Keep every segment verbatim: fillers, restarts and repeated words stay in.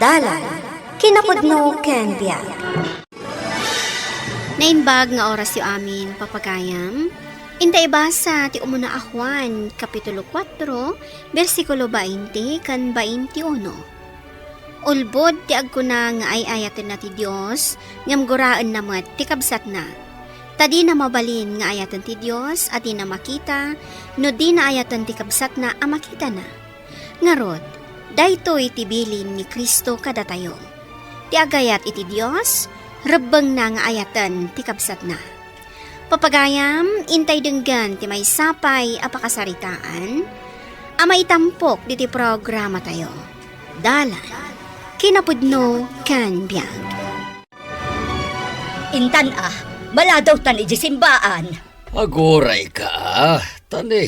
Dalan, kinapudno ken biag. Naimbag nga orasyo amin, papagayam. Inta ibasa ti umuna a Juan, Kapitulo kuatro, bersikulo bainte ken bainte uno. Ulbod ti agkuna nga ay-ayatenna ti Dios, ngem guraenna met ti kabsatna. Ta dina mabalin nga ayaten ti Dios a dina makita no dina ayaten ti kabsatna a makitana. Ngarud, daytoy ti bilin ni Cristo kadatayo. Ti agayat iti Dios, rebbengna nga ayaten ti kabsatna. Papagayam, intay denggen ti maysa pay a pakasaritaan a maitampok ditoy programatayo. Dalan, kinapudno ken biag. Intan a, maladawtan iti simbaan. Aguray ka, a, tani,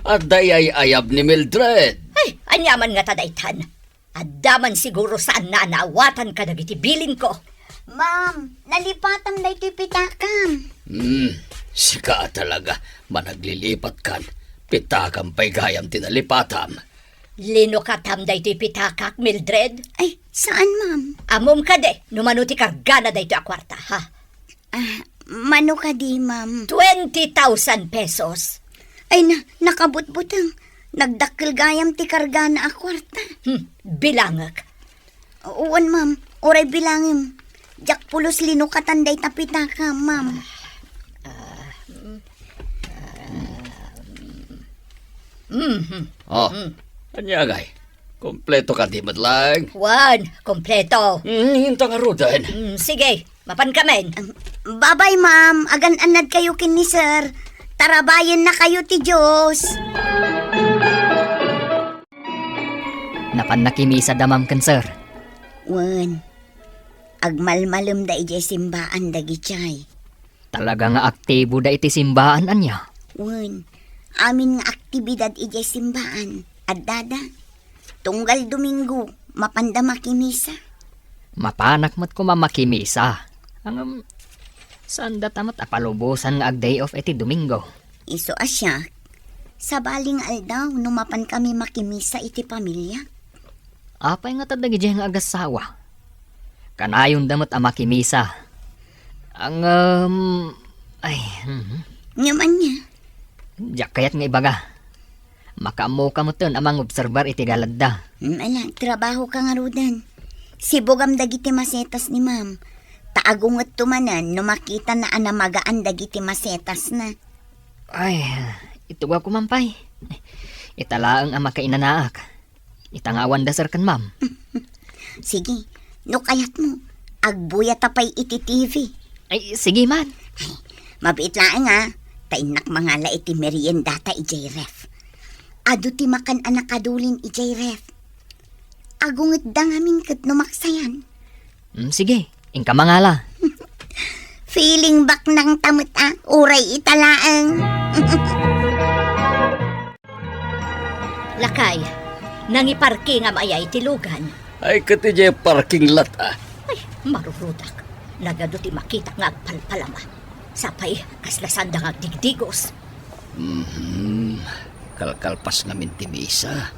adda iyay-ayab ni Mildred. Ay, aniaman ngata daytan. Adda man siguro saanna a naawatan kadagiti bilinko. Ma'am, nalipatam daytoy pitakam. Hmm, sika talaga, managlilipatkan. Pitakam pay gayam ti nalipatam. Linukatam daytoy pitakak, Mildred? Ay, saan, ma'am? Ammom kadi, no mano ti kargana daytoy a kuarta, ha? Ah, mano kadi, ma'am? Twenty thousand pesos. Ay na, nakabutbuteng. Nagdakkel gayam ti kargana a kuarta. Hmm, bilangek. Wen, ma'am. Uray bilangem. Diak pulos linukatan dayta pitaka, ma'am. Mhm. Oh, ania ngay? Kompleto kadi met laeng? Wen, kompleto. Mm, inta ngaruden. Mm, sige, mapankamin. Babay, ma'am. Agan-annadkayo ken ni sir. Tarabayennakayo ti Dios. Napan nakimisada, ma'am, ken sir? Wen, agmalmalemda idiay simbaan dagiti ay. Talaga nga aktiboda iti simbaan, ania? Wen, amin nga aktibidad idiay simbaan, addada. Tunggal Domingo, mapanda makimisa. Mapanak met koma makimisa. Ngem, saandata met a palubosan nga ag-day off iti Domingo? Isu a siak, sabali nga aldaw no mapan kami makimisa iti pamilya. Apay ngata dagiti nga agassawa? Kanayonda met a makimisa. Ngem, ay, mhm. Ngem ania? Diak kayat nga ibaga. Makaammoka metten a mangobserbar iti galadda. Hmm, ala, trabahoka ngaruden. Sibugam dagiti masetas ni ma'am. Ta agungetto manen no makitana a namagaan dagiti masetasna. Ay, itugawko man pay. Ita laeng a makainanaak. Ita nga awan da sir ken ma'am. Sige, no kayatmo, agbuyata pay iti T V. Ay, sige man. Ay, mabiit laeng a, ta innak mangala iti meriendata idiay ref. Adu ti makan a nakadulin idiay ref. Agungetda ngamin ket no maksayan. Mm, sige, inka mangala. Feeling back nang tamut a, uray ita laeng. Lakay, nangiparkingam aya iti lugan? Ay, ket idiay parking lot, a. Ay, marurudak. Nagadu ti makitak nga agpalpalama. Sapay, kasla sanda nga agdigdigos. Mhm. Kalkalpas ngamin ti misa.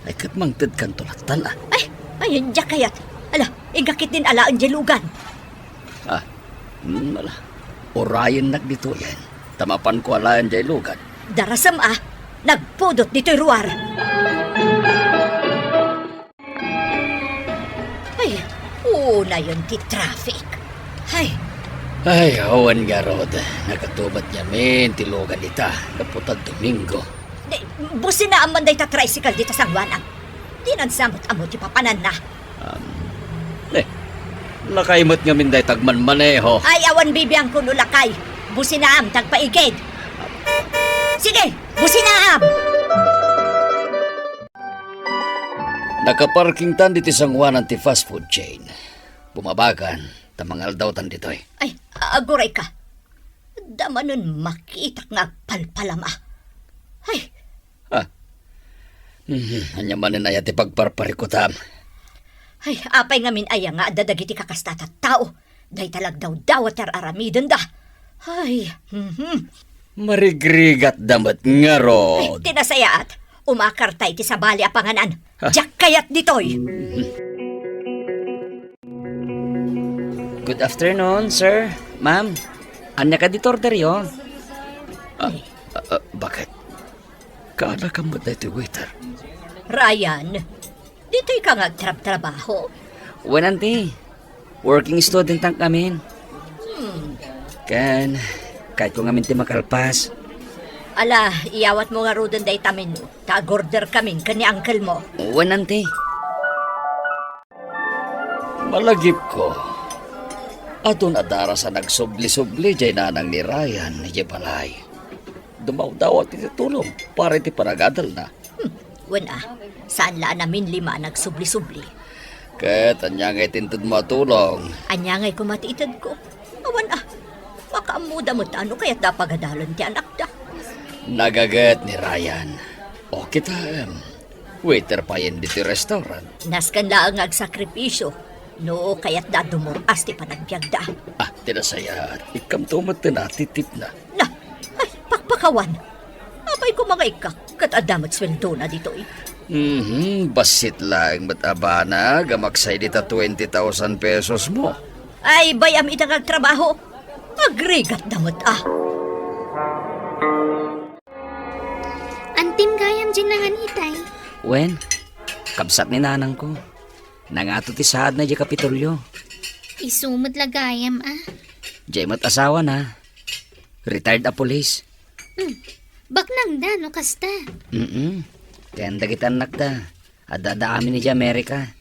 Ay, ket mangtedkanto lattan, a. Ay, ay, diak kayat. Ala, inka ketdin alaen diay lugan. Ah, mm, ala. Urayennak ditoyen, ta mapanko alaen diay lugan. Darasem a, nagpudot ditoy ruar. Ay, unayon ti traffic. Ay. Ay, awan ngarud. Nagatubat ngamin ti lugan ita, gapu ta Domingo. Di, businaam man dayta tricycle dita sanguanam. Dinan sa met ammo ti papananna. Um, eh, lakay met ngamin dayta agmanmaneho. Ay, awan bibiangko no lakay. Businaam, tagpaigid. Sige, businaam! Nakaparkingtan diti sanguanan ti fast food chain. Bumabakan, ta mangaldawtan ditoy. Ay, aguray ka. Damanen makitak nga agpalpalama. Ay, Ah. Mhm, ania manen aya ti pagparparikutam? Ay, apay ngamin aya nga adda dagiti kakasta tattao? Dayta lagdawdawat ti ar-aramidenda. Ay, mhm. Marigrigatda met ngarud. Ay, ti nasayaat, umakarta iti sabali a panganan. Ha? Diak kayat ditoy. Mhm. Good afternoon, sir. Ma'am, ania kadi ti orderyo? Ah, ah, ah, bakit? Kaanakam met daytoy waiter? Ryan, ditoy ka nga agtrabtrabaho? Wen, auntie. Working student-ak ngamin. Hmm. Ken, kayatko ngamin ti makalpas. Ala, iyawatmo ngaruden dayta menu, ta agorder kamin ken ni uncle mo. Wen, auntie. Malagipko, adun a daras a nagsubli-subli jay nanang ni Ryan idiay balay. Dumawdawat iti tulong para iti panagadalna. Hmm, wen a, saan la a namin lima a nagsubli-subli. Ket ania ngay ti intedmo a tulong? Ania ngay koma ti itedko? Awan a, makaammoda met no kayatda a pagadalen ti anakda. Nagaget ni Ryan. O kita, em, waiter payen ditoy restaurant. Nasken laeng nga agsakripisio no kayatda a dumur-as ti panagbiagda. Ah, ti nasayaat, ikkamto met ti natitipna. Na, ay, pakpakawan. Apay koma nga ikkak, ket adda met sueldona ditoy. Mhm, bassit laeng met a banag a maksay dita twenty thousand pesos mo. Ay, bay-am ita nga agtrabaho. Agrigatda met a. Antim gayam diay nangan itay. Wen, kabsat ni nanangko. Nangato ti saadna idiay Kapitolyo. Isu met la gayam a. Diay met asawana. Retired a pulis. Hmm. Baknangda no kasta. Mm-mm. Ken dagiti annakda, adda-adda amin idiay Amerika.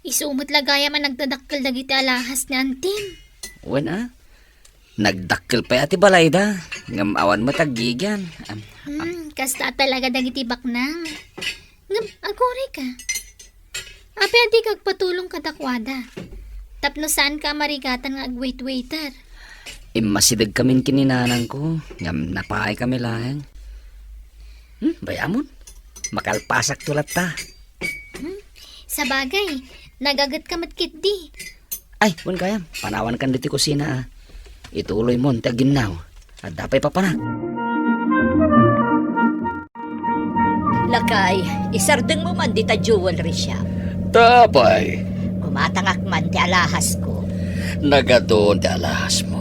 Isu met la gayam a nagdadakkel dagiti alahas ni antim. Wen a, nagdakkel pay a ti balayda, ngem awan met aggigian. Am, am. Hmm, kasta talaga dagiti baknang. Ngem, agurayka. Apay a dika agpatulong kadakuada? Tapno saanka a marigatan nga agwait-waiter. Immasidegkamin ken ni nanangko, ngem napaikami laeng. Hmm, bay-amon. Makalpasakto latta. Hmm, sabagay, nagagetka met ketdi. Ay, wen gayam, panawankan ditoy kusina a. Ituloymon ti aginnaw. Adda pay papanak. Lakay, isardengmo man dita jewelry shop. Ta apay? Gumatangak man ti alahasko. Nagadun ti alahasmo.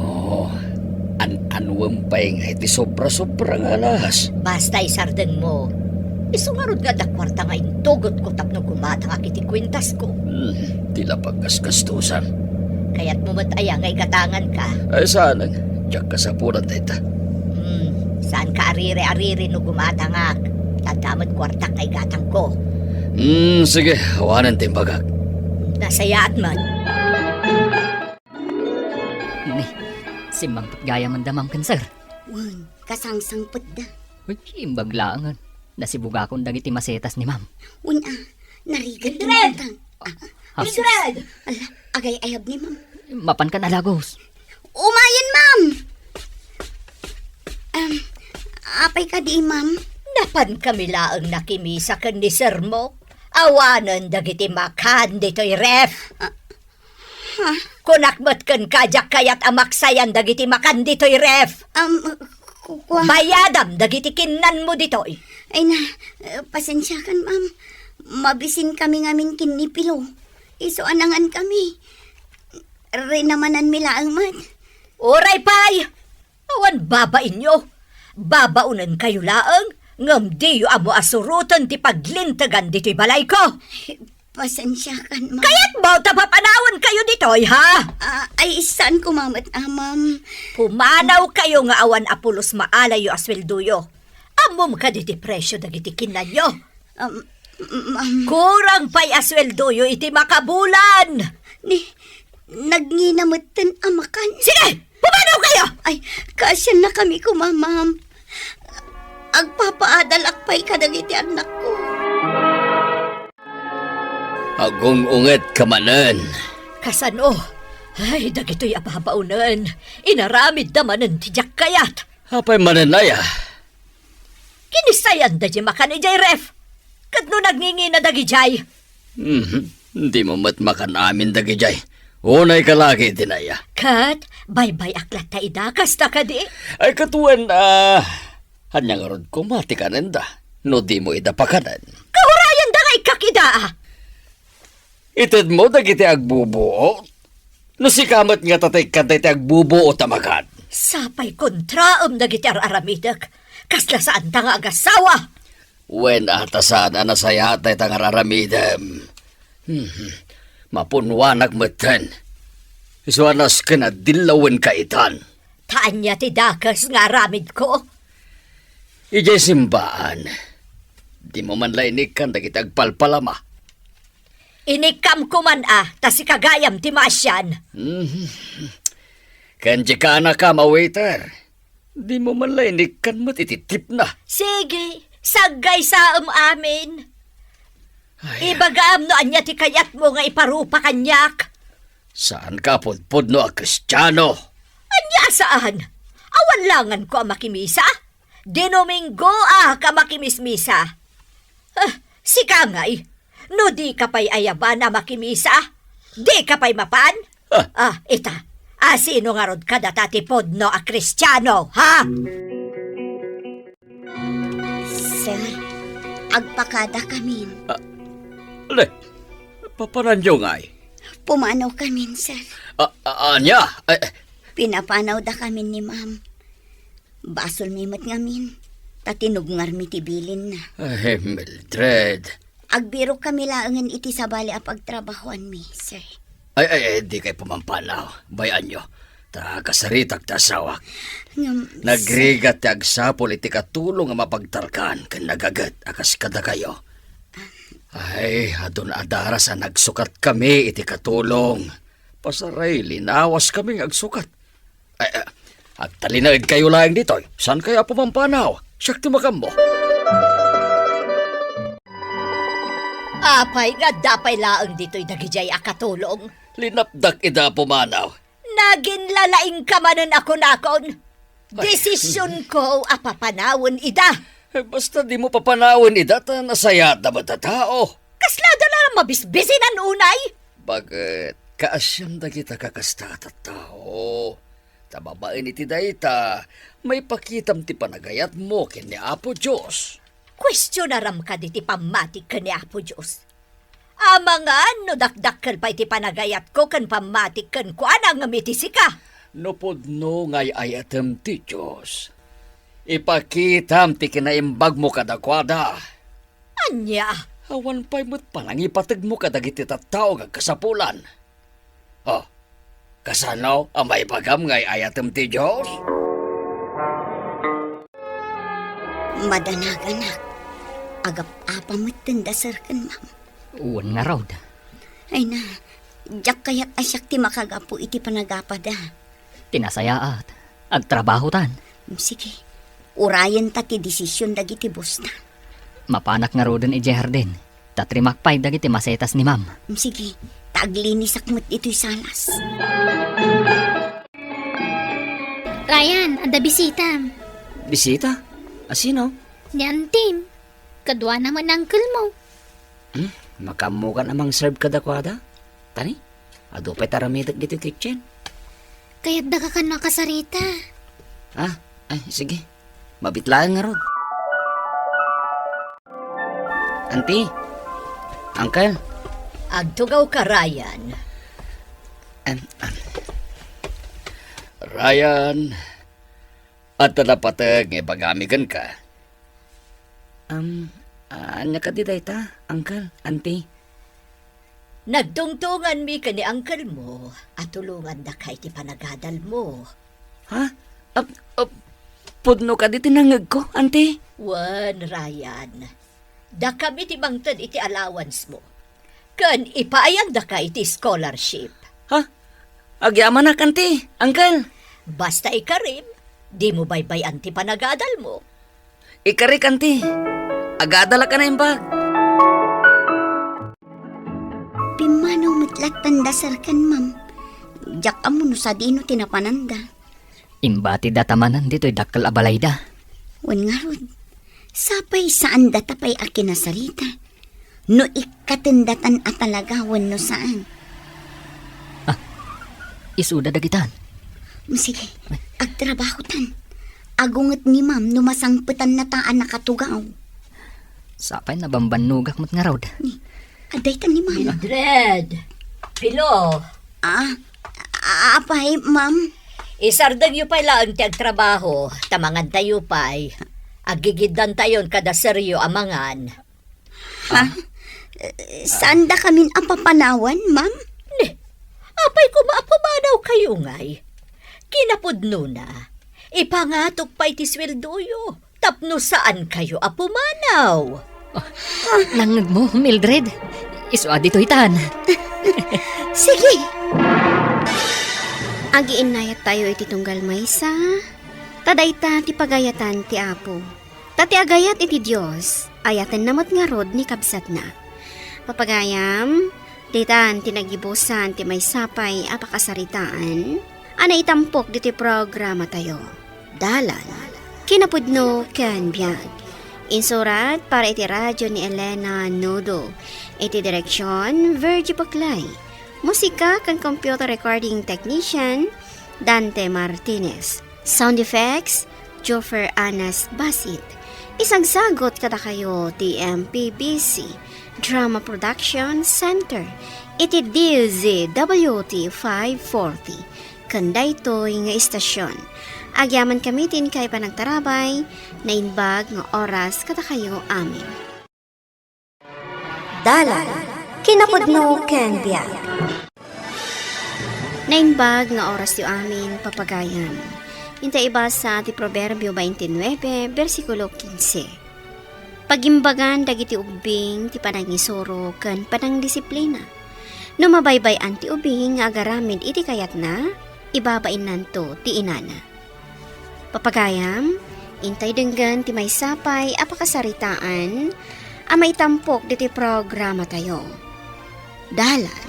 An-anuem pay nga iti sobra-sobra nga alahas? Basta isardengmo. Isu ngarud nga adda kuarta nga intugotko tapno gumatangak iti kuentasko. Hmm, ti la paggasgastusan. Kayatmo met aya nga igatanganka? Ay, saan, diak kasapulan dayta. Hmm, saanka ariri-ariri no gumatangak. Adda met kuartak nga igatangko. Hmm, sige, awanen ti imbagak. Nasayaat met. Ni, simmangpet gayam da, ma'am, ken sir. Wen, kasangsangpetda. Uy, imbag laengen. Nasibugakon dagiti masetas ni ma'am. Wen a, narigat ti Mildred! Mangtang. Ah, ah, Mildred! Ala, agay-ayab ni ma'am. Mapankan a lagos. Umayen, ma'am! Em, apay kadi, ma'am? Napankami laeng nakimisa ken ni sir mo. Awanen dagiti makan ditoy ref. Ah, Ha? Kunak met kenka, diak kayat a maksayan dagiti makan ditoy ref. Um, ku-, kua- Bayadam dagiti kinnanmo ditoy. Ay na, eh, pasensiakan, ma'am. Mabisinkami ngamin ken ni Pilo. Isu a nangankami. Rinamananmi laeng met. Uray pay! Awan babainyo. Babaonenkayo laeng, ngem diyo ammo a suroten ti paglintegan ditoy balayko. Pasensiakan, ma'am. Kayatmo ta papanawankayo ditoy, ha? Ah, ay, saan ko, ma'am, et, ah, ma'am. Pumanawkayo nga awan a pulos maalayyo a sueldoyo. Ammom kadi ti presio dagiti kinnanyo? Um, ma'am. Kurang pay a sueldoyo iti makabulan. Ni, nagngina metten a makan. Sige! Pumanawkayo! Ay, kaasiannakami koma, ma'am. Agpapaadalak pay kadagiti annakko. Agung-ungetka manen. Kasano? Ay, dagitoy a babaonen. Inaramidda manen ti diak kayat. Apay manen aya? Kinissayan daydiay makan idiay ref. Ket no nagngingina dagidiay? Mhm. Dimo met makan amin dagidiay. Unay ka lagi iti naya. Ket baybay-ak latta ida, kasta kadi? Ay, ket wen, ah, ania ngarud koma ti kanenda no dimo ida pakanen? Kahurayanda nga ikkak ida, ah. Itedmo dagiti agbubuot. No sika met ngata ti ikkan dayta agbubuot a makat. Sapay kontraem dagiti ar-aramidek. Kasla saanta nga agasawa. Wen, a ta saan a nasayaat dayta nga ar-aramidem. Hmm. Mapunnoanak metten. Isu a nasken a dillawenka itan. Ta ania ti dakes nga aramidko? Idiay simbaan, dimo man la inikkan dagiti agpalpalama. Inikkam koman a, ta sika gayam ti maasian. Mhm. Ken diay kaanakam a waiter, dimo man la inikkan met iti tipna. Sige, saggaysaem amin. Ay. Ibagam no ania ti kayatmo nga iparupa kaniak. Saanka a pudpudno a Kristiano. Ania a saan? Awan langanko a makimisa? Dinuminggoak a makimismisa. Ah, sika ngay, no dika pay ayaban a makimisa, dika pay mapan? Ah. Ah, ita, asino ngarud kadata ti pudno a Kristiano, ha? Sir, agpakadakamin. Ah, le, papananyo ngay? Pumanawkamin, sir. Ah, ah, ania? Eh, eh. Pinapanawdakamin ni ma'am. Basolmi met ngamin, ta tinubngarmi ti bilinna. Ay, Mildred. Agbirokkami laengen iti sabali a pagtrabahoanmi, sir. Ay, ay, ay, dikay pumampanaw. Bay-anyo, ta kasaritak ti asawak. Ngem, sir. Nagrigat ti agsapul iti katulong a mapagtalkan ken nagaget a kas kadakayo. Ay, adun a daras a nagsukatkami iti katulong. Pasaray, linawaskami nga agsukat. Ay, ah, agtalinaedkayo laeng ditoy. Saankayo a pumampanaw? Siak ti makammo. Apay nga adda pay laeng ditoy dagidiay a katulong? Linapdak ida a pumanaw. Naginlalaingka manen a kunakon. Ay. Desisionko a papanawen ida. Eh, basta dimo papanawen ida, ta nasayaatda met a tao. Kasla adda la mabisbisinan unay? Baket, kaasiam dagita kakasta a tattao. Ta babaen iti dayta, maipakitam ti panagayatmo ken ni Apo Dios. Kuestionaram kadi ti pammatik ken ni Apo Dios? Amangan no dakdakkel pay ti panagayatko ken pammatik kenkuana ngem iti sika. No pudno nga ay-ayatem ti Dios, ipakitam ti kinaimbagmo kadakuada. Ania? Awan pay met panangipategmo kadagiti tattao nga agkasapulan. Oh, kasano a maibagam nga ay-ayatem ti Dios? Madanaganak, agap-apa metten da sir ken ma'am. Wen ngarud. Ay na, diak kayat a siak ti makagapu iti panagapada. Ti nasayaat, agtrabahotan. Sige, urayenta ti desision dagiti bosta. Mapanak ngaruden idiay hardin, ta trimak pay dagiti masetas ni ma'am. Sige, ta aglinisak met ditoy salas. Ryan, adda bisitam. Bisita? Asino? Ni antim. Kaduana met ni uncle mo. Hmm? Makaammokan a mangserve kadakuada? Tani? Adu pay ti aramidek ditoy kitchen. Kayatda ka kano a kasarita. Ah, ay, sige. Mabit laeng ngarud. Auntie, Uncle. Agtugawka, Ryan. Em, em. Ryan, adda napateg nga ibagami kenka. Am, ania kadi dayta, Uncle, Auntie? Nagtungtunganmi ken ni uncle mo a tulongandaka iti panagadal mo. Ha? Ap-, ap-, pudno kadi ti nangngegko, Auntie? Wen, Ryan. Dakami ti mangted iti allowance mo. Ken ipaayandaka iti scholarship. Ha? Agyamanak, Auntie, Uncle. Basta ikarim, dimo baybay-an ti panagadal mo. Ikarik, Auntie. Agadalak a naimbag. Pimmanaw met latta da sir ken ma'am. Diak ammo no sadino ti napananda. Imbatidata manen ditoy dakkel a balayda. Wen ngarud, sapay saandata pay a kinasarita no ikkatendatan a talaga wenno saan. Ah, isuda dagitan. Sige, agtrabahotan. Agunget ni ma'am no masangpetannata a nakatugaw. Sapay nabambannogak met ngarud. Ni, adda ita ni ma'am. Mildred! Pilo! Ah, A-, apay, ma'am? Isardengyo pay laeng ti agtrabaho, ta mangantayo pay. Aggigiddantayon kada seryo a mangan. Ha? Ah. Eh, saandakamin a papanawan, ma'am? Ne, apay koma a pumanaw kayo ngay? Kinapudnona, ipangatok pay ti sueldoyo tapno saan kayo a pumanaw. Ah, nangngegmo, Mildred? Isu a ditoy tan. Sige. Agiinnayattayo iti tunggal maysa, ta dayta ti pagayatan ti Apo. Ta ti agayat iti Dios, ayatenna met ngarud ni kabsatna. Papagayam, ditan ti nagibusan ti maysa pay a pakasaritaan a naitampok ditoy programatayo. Dalan, kinapudno ken biag. Insurat para iti radio ni Elena Nudo. Iti direksyon, Virgie Buclay. Musika ken computer recording technician, Dante Martinez. Sound effects, Joffer Anas Basit. Isagsagot kadakayo ti M P B C Drama Production Center iti D Z W T five forty. Ken daytoy nga istasyon, agyaman kami ti inkay panagtarabay, naimbag nga oras kadakayo amin. Dalan, kinapudno ken biag. Naimbag nga orasyo amin, papagayam. Inta ibasa ti Proverbio twenty-nine, bersikulo quince. Pagimbagan dagiti ubbing ti panangisuro ken panangdisiplina. No mabaybay-an ti ubing nga agaramid iti kayatna, ibabainnanto ti inana. Papagayam, intay denggen ti maysa pay a pakasaritaan a maitampok ditoy programatayo. Dalan,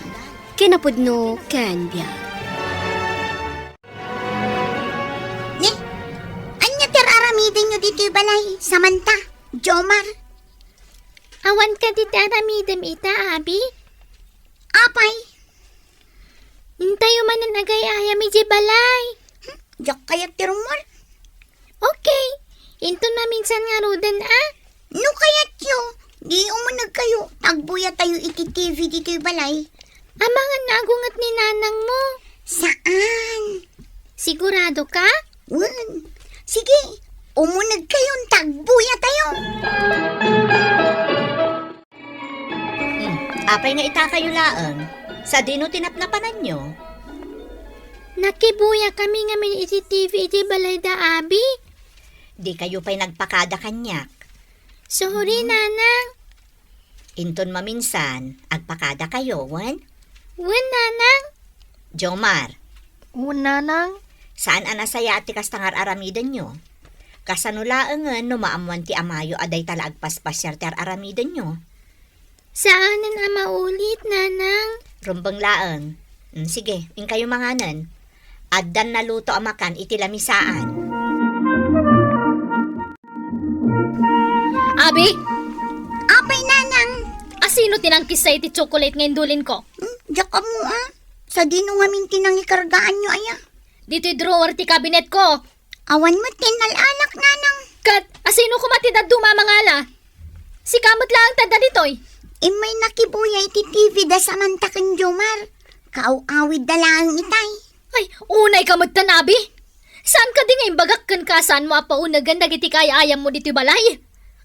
kinapudno ken biag. Ni, ania ti ar-aramidenyo ditoy balay, Samantha, Jomar? Awan kadi ti aramidem ita, Abi? Apay? Intayo manen agay-ayam idiay balay. Hmm, diak kayat ti rummuar. Okay, inton maminsan ngaruden a. No kayatyo, di umunegkayo, ta agbuyatayo iti T V ditoy balay. Amangan nga agunget ni nanangmo. Saan? Sigurado ka? Wen. Sige, umunegkayon ta agbuyatayo. Hmm, apay nga itakayo laeng? Sadino ti napnapananyo? Nakibuya kami ngamin iti T V iti balay da Abi. Di kayo pay nagpakada kaniak. Sorry, Nanang. Inton maminsan, agpakada kayo, wen? Wen, Nanang. Jomar. Wen, Nanang. Saan a nasayaat ti kasta nga ar-aramidenyo? Kasano laengen no maammoan ti amayo a dayta la agpaspasiar ti ar-aramidenyo? Saanen a maulit, Nanang. Rumbeng laeng. Mm, sige, inkayo manganen. Addan naluto a makan iti lamisaan. Abi? Apay, Nanang? Asino ti nangkissa iti tsokolate nga indulinko? Hmm, diak ammo a. Sadino ngamin ti nangikargaanyo aya? Ditoy drawer ti kabinetko. Awan met ti nal-anak, Nanang. Ket asino koma ti dadduma a mangala? Sika met laeng ti adda ditoy. Immay nakibuya iti T V da Samantha ken Jomar. Kaaw-awidda laeng itay. Ay, unayka met tan, Abi. Saan kadi nga imbagak kenka a saanmo a paunegen dagiti kaay-ayammo ditoy balay?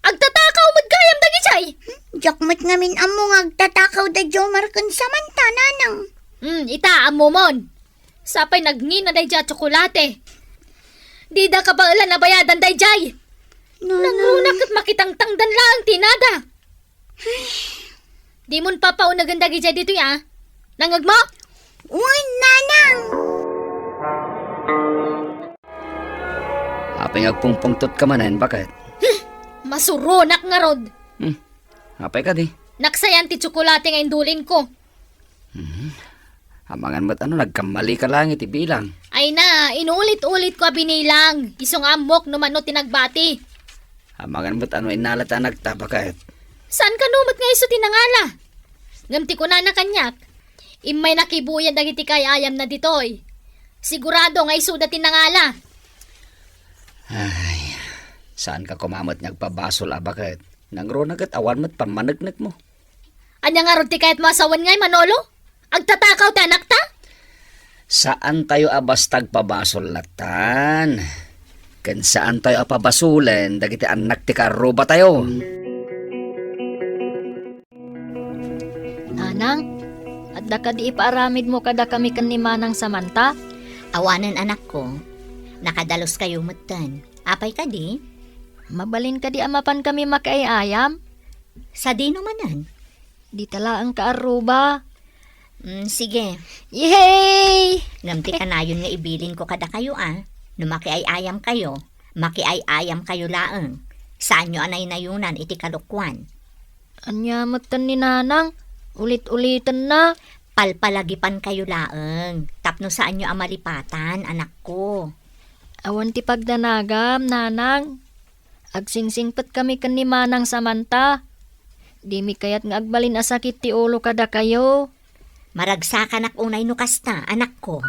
Agtatakaw met gayam dagidiay. Hmm, diak met ngamin ammo nga agtatakaw da Jomar ken Samantha, Nanang. Hmm, ita, ammomon. Sapay nagngina daydiay a tsokolate. Dida kabaelan a bayadan daydiay. Nanang. Nangruna ket makitangtangdan laeng ti inada. Dimon papaunegen dagidiay ditoy a. Nangngegmo? Wen, Nanang. Apay nga agpungpungtotka manen, baket? Hmm, masuronak ngarud. Hmm, apay kadi? Naksayan ti tsokolate nga indulinko. Hmm. Amangan met ano, nagkammalika laeng iti bilang. Ay na, inulit-ulitko a binilang. Isu nga ammok no mano ti nagbati. Amangan met ano, innala ti anakta, baket? Saan kano met nga isu ti nangala? Ngem ti kunana kaniak, immay nakibuya dagiti kaay-ayamna ditoy. Sigurado nga isuda ti nangala. Ay, saanka koma met nga agpabasol a, baket? Nangruna ket awan met pammaneknekmo. Ania ngarud ti kayatmo a sawen ngay, Manolo? Agtatakaw ti anakta? Saantayo a basta agpabasol lattan. Ken saantayo a pabasolen dagiti annak ti kaarrubatayo. Nanang, adda kadi ipaaramidmo kadakami ken ni Manang Samantha? Awanen, anakko. Nakadaluskayo metten. Apay kadi? Mabalin kadi a mapankami makiay-ayam? Sadino manen? Dita laeng kaarruba. Mm, sige. Yehey! Ngem ti kanayon nga ibilinko kadakayo a, no makiay-ayamkayo, makiay-ayamkayo laeng. Saanyo a naynayunan iti kalokuan. Ania metten ni Nanang? Ulit-ulitenna. Palpalagipankayo laeng, tapno saanyo a malipatan, anakko. Awan ti pagdanagam, Nanang. Agsingsingpetkami ken ni Manang Samantha. Dimi kayat nga agbalin a sakit ti ulo kadakayo. Maragsakanak unay no kasta, anakko.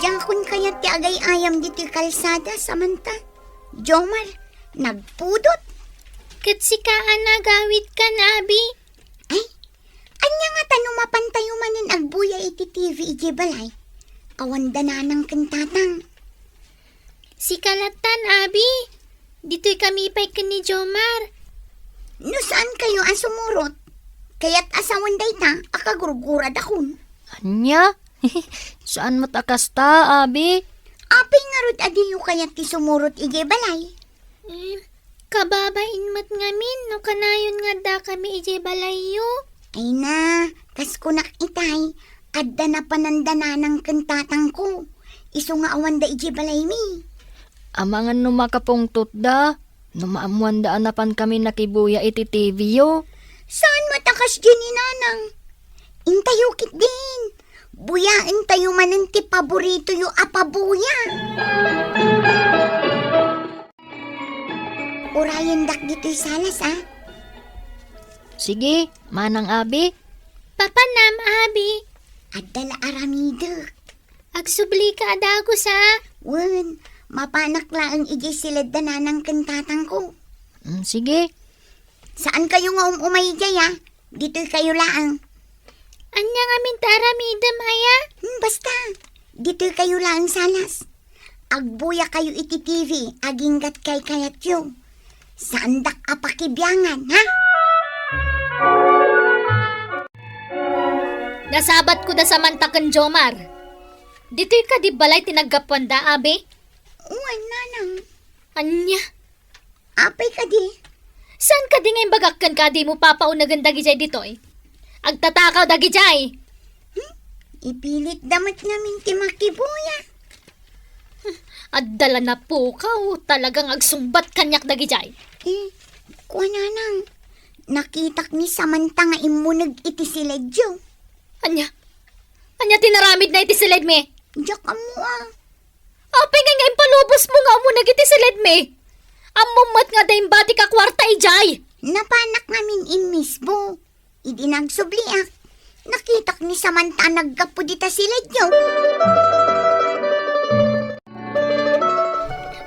Diakon kayat ti agay-ayam ditoy kalsada, Samantha. Jomar, nagpudot. Ket sika a nagawidkan, Abi? Ay, ania ngata no mapantayo manen agbuya iti T V idiay balay? Awan da Nanang ken Tatang. Sika lattan, Abi. Ditoy kami pay ken ni Jomar. No saankayo a sumurot, kayat a sawen dayta a kagurguradakon. Ania? Saan met a kasta, Abi. Apay ngarud a diyo kayat ti sumurot idiay balay? Hmm, kababain met ngamin no kanayon nga addakami idiay balayyo. Ay na, kas kunak itay, adda napananda Nanang ken Tatangko. Isu nga awanda idiay balaymi. Amangan no makapungtotda, no maammoanda a napankami nakibuya iti T V yo. Saan met a kasdi ni Nanang? Intayo ketdin. Buyaentayo manen ti paboritoyo a pabuya. Urayendak ditoy salas, a. Sige, Manang Abi. Papanam, Abi. Adda la aramidek. Agsublika a dagus, a. Wen, mapanak laeng idiay siled da Nanang ken Tatangko. Mm, sige. Saankayo nga um-umay idiay, a. Ditoykayo laeng. Ania ngamin ti aramidem, aya? Hmm, basta. Ditoykayo laeng salas. Agbuyakayo iti T V, aginggat kaykayatyo. Saandak a pakibiangan, ha? Nasabatko da Samantha ken Jomar. Ditoy kadi balay ti naggapuanda, Abi? Wen, Nanang. Ania? Apay kadi? Saan kadi nga imbagak kenka a dimo papaunegen dagijay ditoy? Agtatakaw dagijay! Hmm? Ipilitda met ngamin ti makibuya. Adda la napukaw, talagang agsungbat kaniak dagijay. Eh, kua, Nanang, nakitak ni Samantha nga immuneg iti siledyo. Ania? Ania ti naramidna iti siledmi? Diak ammo, a. Apay ngay nga impalubosmo nga ummuneg iti siledmi? Ammom met nga adda imbatik a kuarta idiay. Napanak ngamin immisbo. Idi nagsubliak, nakitak ni Samantha a naggapu dita siledyo.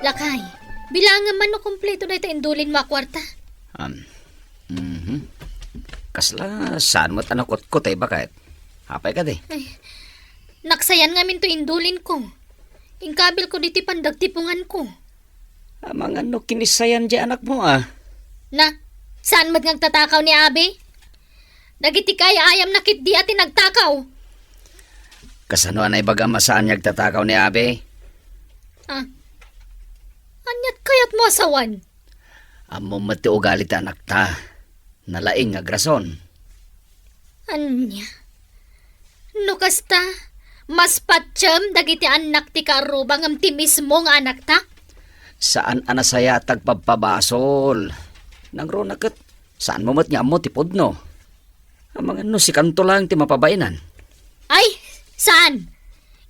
Lakay, bilangem man no kompleto dayta indulinmo a kuarta. Um, mhm. Kasla saan met a nakutkot a ibaket? Apay kadi? Ay, naksayan ngamin to indulinko. Inkabilko ditoy pandagtiponganko. Amangan no kinissayan diay anakmo, a. Na, saan met nga agtatakaw ni Abi? Dagiti kaay-ayamna ketdi a ti nagtakaw. Kasano a naibagam a saan nga agtatakaw ni Abi? A. Aniat kayatmo a sawen? Ammom met ti ugali ti anakta. Nalaing nga agrason. Ania? No kasta, mas patiem dagiti annak ti kaarruba ngem ti mismo nga anakta? Saan a nasayaat ti agpabpabasol. Nangruna ket, saanmo met nga ammo ti pudno. Amangan no sikanto laeng ti mapabainan. Ay, saan?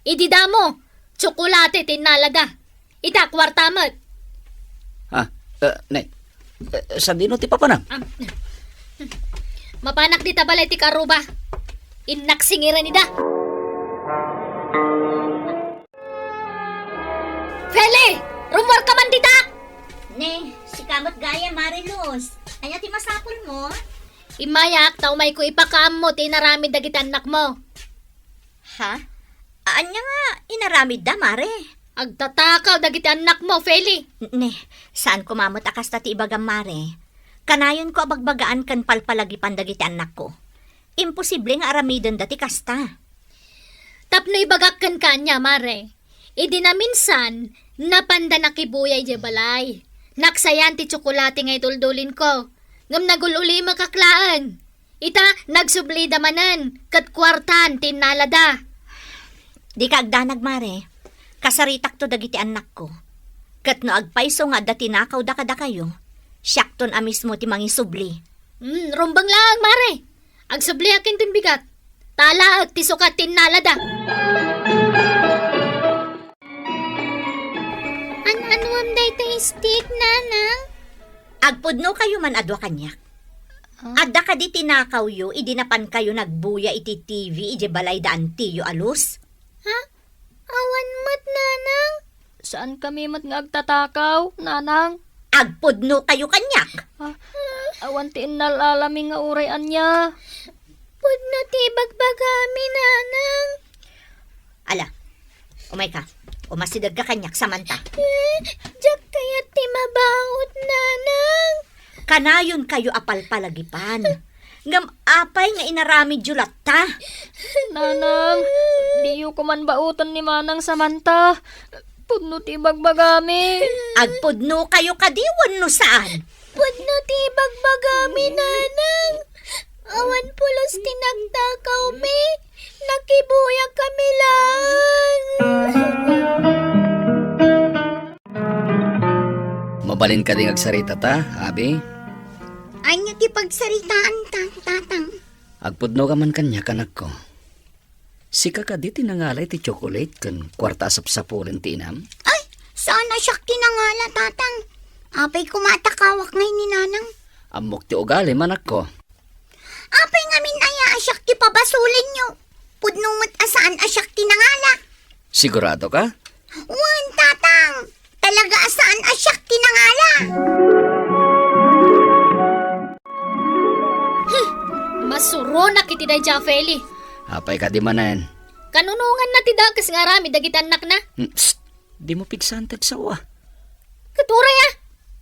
Idi damo, tsokolate ti innalada. Ita, kuarta met. Ah, eh, ne. Eh, sadino ti papanam? Am, mapanak dita balay ti kaarruba. Innak singiran ida. Feli! Rummuarka man dita! Ne, sika met gayam, Mare Luz. Ania ti masapulmo? Immayak ta umayko ipakaammo ti inaramid dagiti annakmo. Ha? Ania nga inaramidda, mare? Agtatakaw dagiti annakmo, Feli. Ne, saan koma met a kasta ti ibagam, mare. Kanayonko a bagbagaan ken palpalagipan dagiti annakko. Imposible nga aramidenda ti kasta. Tapno ibagak kenka ania, mare. Idi naminsan, napanda nakibuya idiay balay. Naksayan ti tsokolate nga iduldulinko. Ngem nagul-ulimek laeng. Ita, nagsublida manen, ket kuartan ti innalada. Dika agdanag, mare. Kasaritakto dagiti annakko. Ket no agpayso nga adda tinakawda kadakayo, siakton a mismo ti mangisubli. Hmm, rumbeng laeng, mare. Agsubliak inton bigat. Ta alaek ti sukat ti innalada. An-anuam dayta stick, nanang? Agpudnokayo man a dua kaniak. Ah? Adda kadi tinakawyo idi napankayo nagbuya iti T V idiay balay da antiyo a Luz? Ha? Awan met, nanang. Saankami met nga agtatakaw, nanang. Agpudnokayo kaniak. Ah, awan ti innal-alami nga uray ania. Pudno ti ibagbagami, nanang. Ala, umayka. Umasidegka kaniak samanta. Eh, diak kayat ti mabaut, nanang. Kanayonkayo a palpalagipan. Ngem apay nga inaramidyo latta? Nanang, diyo koman bauten ni manang samanta. Pudno ti ibagbagami. Agpudnokayo kadi wenno saan? Pudno ti ibagbagami, nanang. Awan pulos ti nagtakawmi. Nakibuyakami laeng. Mabalin kadi nga agsarita ta, abi? Ania ti pagsaritaan ta, tatang? Agpudnoka man kaniak, anakko. Sika kadi ti nangala iti tsokolate ken kuarta a sapsapulen ti inam? Ay, saan a siak ti nangala, tatang. Apay koma a takawak ngay ni nanang? Ammok ti ugalim, anakko. Apay ngamin aya a siak ti pabasolenyo? Pudno met a saan a siak ti nangala. Sigurado ka? Wen, tatang. Talaga a saan a siak ti nangala. Hmm, masuronak iti daydiay a Feli. Apay kadi manen? Kanunonganna ti dakes nga aramid dagiti annakna. Hmm, psst! Dimo pigsaen ti agsawa. Ket uray a,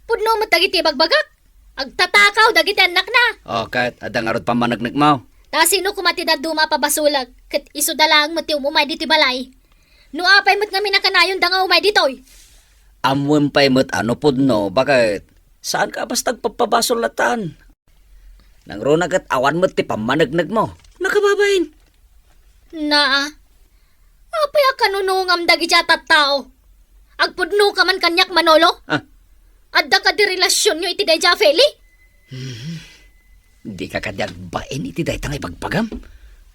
pudno met dagiti ibagbagak. Agtatakaw dagiti annakna. O, ket adda ngarud pammaneknekmo? Ta sino koma ti dadduma a pabasolek, ket isuda laeng met ti umumay ditoy balay. No apay met ngamin a kanayonda nga umay ditoy? Ammoem pay met a no pudno, baket saanka a basta agpapabasol latan. Nangruna ket awan met ti pammaneknekmo. Nakababain. Naa, apay a kanunongam dagiti a tattao? Agpudnoka man kaniak, Manolo? Ah? Adda kadi relasionyo iti daydiay a Feli? Hmm. Dika kadi agbain iti dayta nga ibagbagam?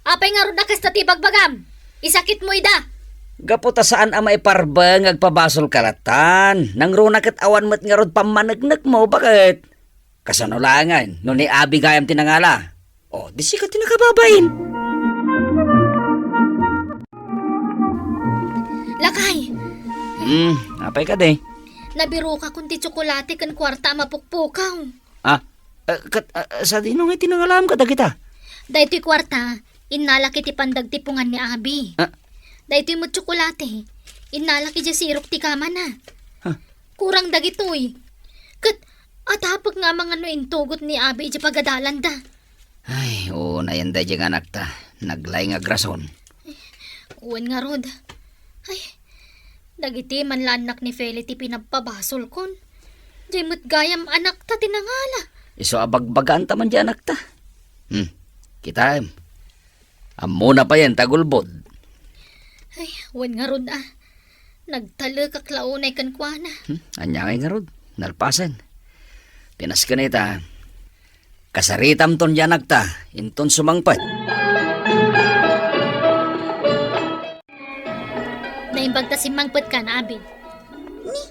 Apay ngarud a kasta ti ibagbagam? Isakitmo ida. Gapu ta saan a maiparbeng nga agpabasolka latan. Nangruna ket awan met ngarud pammaneknekmo, baket? Kasano laengen no ni Abi gayam ti nangala? O, di sika ti nakababain. Lakay! Hmm, apay kadi? Nabirokakon ti tsokolate ken kuarta a mapukpukaw. Ah, eh, ket, ah, sadino nga ti nangalam kadagita? Daytoy kuarta, innalak iti pandagtipungan ni Abi. Ah. Daytoy met tsokolate, innalak idiay sirok ti kamana. Ah. Kurang dagitoy. Ket atapek nga amangan no intugot ni Abi idiay pagadalanda. Ay, unayen daydiay nga anakta. Naglay nga agrason. Wen ngarud. Ay, dagiti man la annak ni Feli ti pinagpabasolkon. Diay met gayam anakta ti nangala. Isu a bagbagaanta man diay anakta. Hmm, kitaem. Ammona payen ta agulbod. Ay, wen ngarud a. Nagtalekak la unay kenkuana. Hmm, ania ngay ngarud? Nalpasen. Pinasken ita. Kasaritamton diay anakta, inton sumangpet. Naimbag ta simmangpetka, Abi. Ni,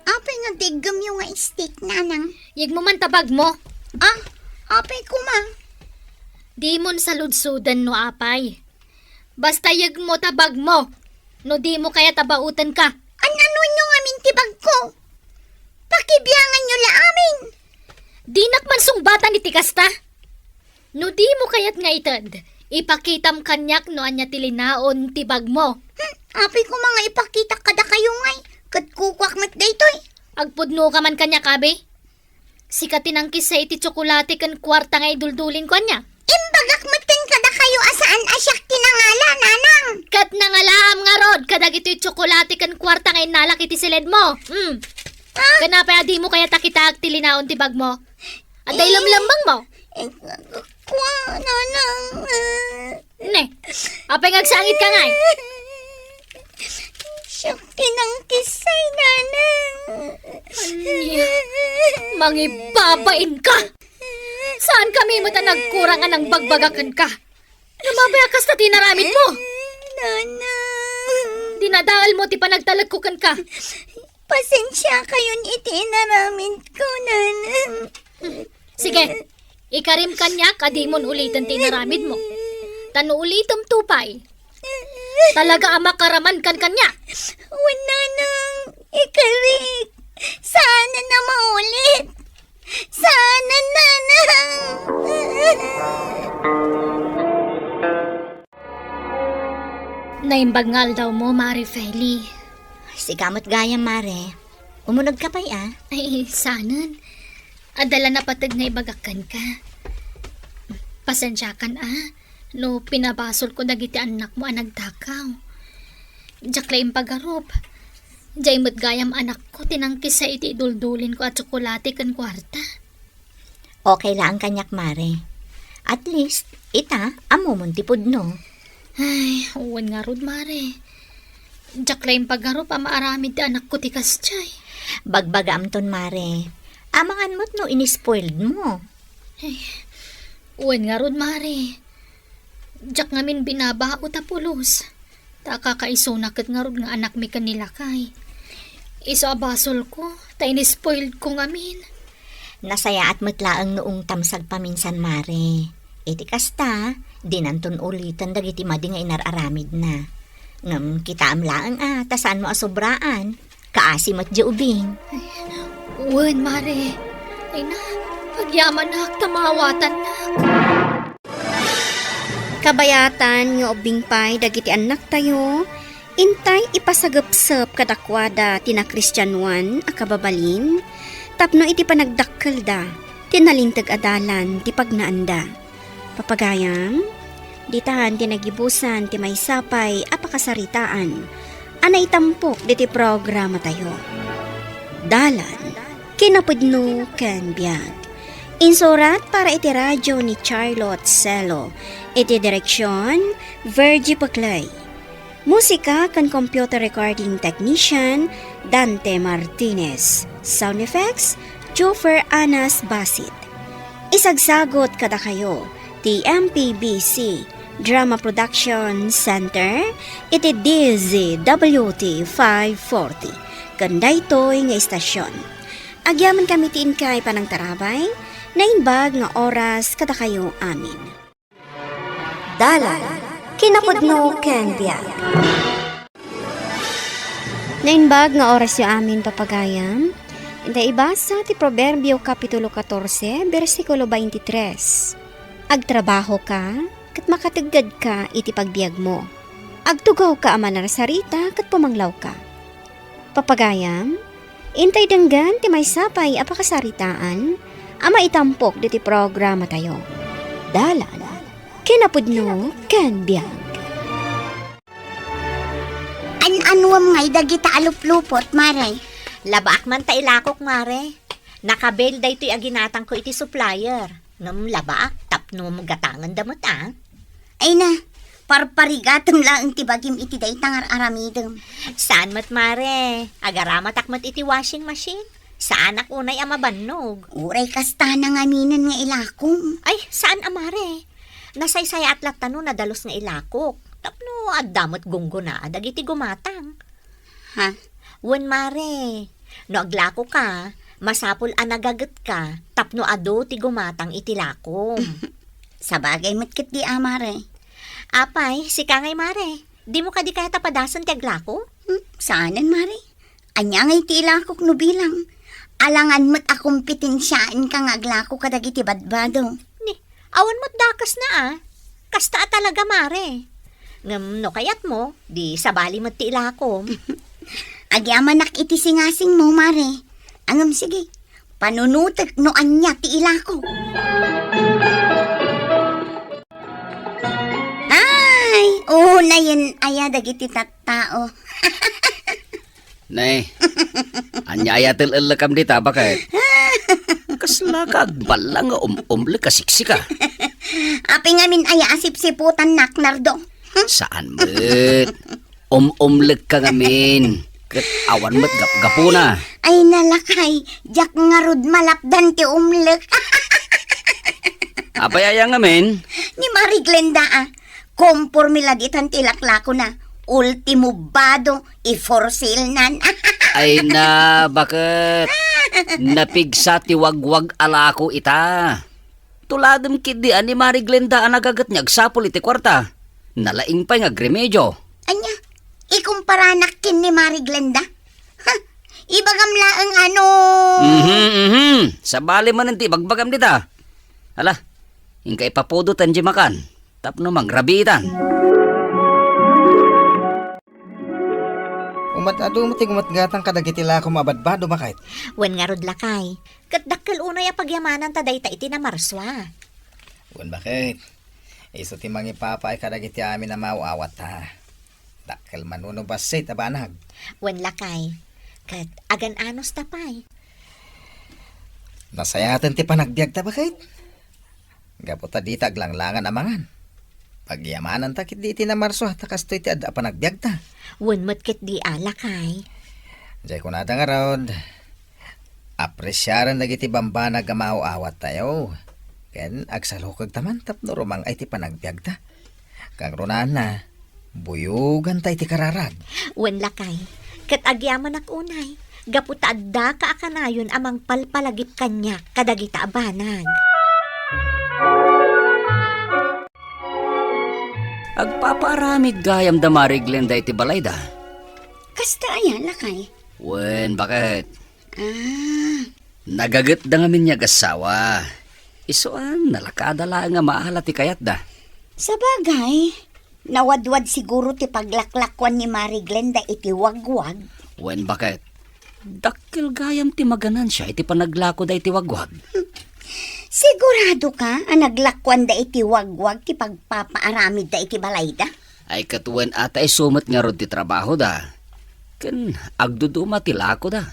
apay nga ti iggemyo nga stick, nanang? Yegmo man ta bagmo. Ah, apay koma? Dimon saludsoden no apay. Basta yegmo ta bagmo. No dimo kayat a baotenka. An-anonyo ngamin ti bagko? Pakibianganyo la amin. Dinak man sungbatan iti kasta. No dimo kayat nga ited, ipakitam kaniak no ania ti linaon ti bagmo. Hmm, apay koma nga ipakitak kadakayo ngay, ket kukuak met daytoy. Agpudnoka man kaniak, abi. Sika ti nangkissa iti tsokolate ken kuarta nga iduldulinko, ania? Imbagak met ken kadakayo a saan a siak ti nangala, nanang. Ket nangalaam ngarud kadagitoy tsokolate ken kuarta nga innalak iti siledmo. Hmm. Ah? Ken apay a dimo kayat a kitaek ti linaon ti bagmo? Adda ilemlemmengmo? Eh, kua, nanang. Ne, apay nga agsangitka ngay? Siak ti nangkissay, nanang. Ania? Mangibabainka! Saan kami met a nagkurang a nangbagbaga kenka? Ngem apay a kasta ti inaramidmo? Nanang. Dinadaelmo ti panagtalekko kenka. Pasensiakayon iti inaramidko, nanang. Sige, ikarim kaniak a dimon uliten ti inaramidmo. Ta no ulitemto pay, talaga a makaramankan kaniak. Wen, nanang, ikarik. Saanen a maulit. Saanen, nanang. Naimbag nga aldawmo, Mare Feli. Sika met gayam, Mare. Umunegka pay, a? Ay, saanen. Adda la napateg nga ibagak kenka. Pasensiakan, a, no pinabasolko dagiti annakmo a nagtakaw. Diak la impagarup. Diay met gayam anakko ti nangkissa iti iduldulinko a tsokolate ken kuarta. Okay laeng kaniak, Mare. At least, ita, ammomon ti pudno. Ay, wen ngarud, Mare. Diak la impagarup a maaramid ti anakko ti kasdiay. Bagbagaamton, Mare. Amangan met no inispoiledmo. Ay, wen ngarud, Mare. Diak ngamin binabaut a pulos. Ta kakaisuna ket ngarud nga anakmi ken ni lakay. Isu a basolko, ta inispoiledko ngamin. Nasayaat met laeng no ungtam sagpaminsan, Mare. Iti kasta, dinanton uliten dagiti madi nga inar-aramidna. Ngem kitaem laeng a, ta saanmo a sobraan. Kaasi met diay ubing. Wen, Mare. Ay na, agyamanak ta maawatannak. Kabayatan nga ubbing pay dagiti annaktayo, intay ipasagepsep kadakuada ti nakristianoan a kababalin tapno iti panagdakkelda ti nalinteg a dalan ti pagnaanda. Papagayam, ditan ti nagibusan ti maysa pay a pakasaritaan a naitampok ditoy programatayo. Dalan, kinapudno ken biag. Insurat para iti radio ni Charlotte Celo. Iti direksion, Virgie Paclay. Musika ken computer recording technician, Dante Martinez. Sound effects, Joffer Anas Basit. Isagsagot kadakayo ti M P B C Drama Production Center iti D Z W T five forty. Ken daytoy nga istasion. Agyaman kami ti inkay panangtarabay, naimbag nga oras kadakayo amin. Dalan, kinapudno ken biag. Naimbag nga orasyo amin, papagayam. Inta ibasa ti Proverbio, Kapitulo katorse, bersikulo twenty-three. Agtrabahoka, ket makateggedka iti pagbiagmo. Agtugawka a manarsarita ket pumanglawka. Papagayam, intay denggen ti maysa pay a pakasaritaan a maitampok ditoy programatayo. Dalan, kinapudno ken biag. An-anuem ngay dagita a luplupot, Mare? Labaak man ta ilakok, Mare. Nakabail daytoy a ginatangko iti supplier. Ngem labaak tapno gatangenda met, a. Ay na, parparigatem laeng ti bagim iti dayta nga ar-aramidem. Saan met, Mare. Agaramatak met iti washing machine. Saanak unay a mabannog. Uray kasta nangaminen nga ilakom. Ay, saan a, Mare. Nasaysayaat latta no nadalus nga ilakok. Tapno adda met gunggonaa dagiti gumatang. Ha? Wen, Mare. No aglakoka, masapul a nagagetka tapno adu ti gumatang iti lakom. Sabagay met ketdi a, Mare. Apay, sika ngay, Mare. Dimo kadi kayat a padasen ti aglako? Hmm, saanen, Mare. Ania ngay ti ilakok no bilang? Alangan met a kompetensiaenka nga aglako kadagiti badbado. Ni, Awan met dakesna a. Kasta a talaga, mare. Ngem no kayatmo, di sabali met ti ilakom. Agyamanak iti singasingmo, mare. Ngem sige, panunotek no ania ti ilako. Ay, unayen aya dagiti tattao. Ne, ania aya tel-ellekam dita, baket? Kasla ka agballang nga um-umlek a siksika? Apay ngamin aya a sipsiputannak, Nardo? Saan met? Um-umlek ka ngamin. Ket awan met gapgapuna. Ay, nalakay, diak ngarud malapdan ti umlek. Apay aya ngamin? Ni Mari Glenda, a. Komporme la ditan ti laklakona. Ultimo bado, i-for sale nan. Ay na, baket? Napigsa ti wagwag a lako ita. Tuladem ketdi a ni Mari Glenda a nagaget nga agsapul iti kuarta. Nalaing pay nga agremedio. Ania? Ikumparanak ken ni Mari Glenda? Ha? Ibagam laeng ano? Mhm, mhm. Sabali manen ti ibagbagam dita. Ala, inka ipapudotan di makan. Tapno mangrabiitan. Umad-adu met ti gumatgatang kadagiti lakom a badbado, baket? Wen ngarud, lakay. Ket dakkel unay a pagyamananta dayta iti namarsua. Wen, baket? Isu ti mangipapaay kadagiti amin a maaw-awatta. Dakkel manen no bassit a banag. Wen, lakay. Ket agan-anosta pay. Nasayaten ti panagbiagta, baket? Gapu ta dita aglanglangan a mangan. Pagyamananta ketdi iti namarsua ta kastoy ti adda a panagbiagta. Wen met ketdi a, lakay. Diay kunada ngarud, apresiaren dagiti bambanag a maaw-awattayo, ken agsalukegta man tapno rumang-ay ti panagbiagta. Kangrunaan, buyoganta iti kararag. Wen, lakay, ket agyamanak unay, gapu ta addaka a kanayon a mangpalpalagip kaniak kadagita a banag. Agpapaaramid gayam da Mari Glenda iti balayda. Kasta aya, lakay? Wen, baket? Ah. Nagagetda ngamin nga agassawa. Isu a, nalakada laeng a maala ti kayatda. Sabagay, nawadwad siguro ti paglaklakuan ni Mari Glenda iti wagwag. Wen, baket? Dakkel gayam ti maganansia iti panaglakoda iti wagwag. Sigurado ka a naglakuanda iti wagwag ti pagpapaaramidda iti balayda? Ay, ket wen a, ta isu met ngarud ti trabahoda. Ken agduduma ti lakoda.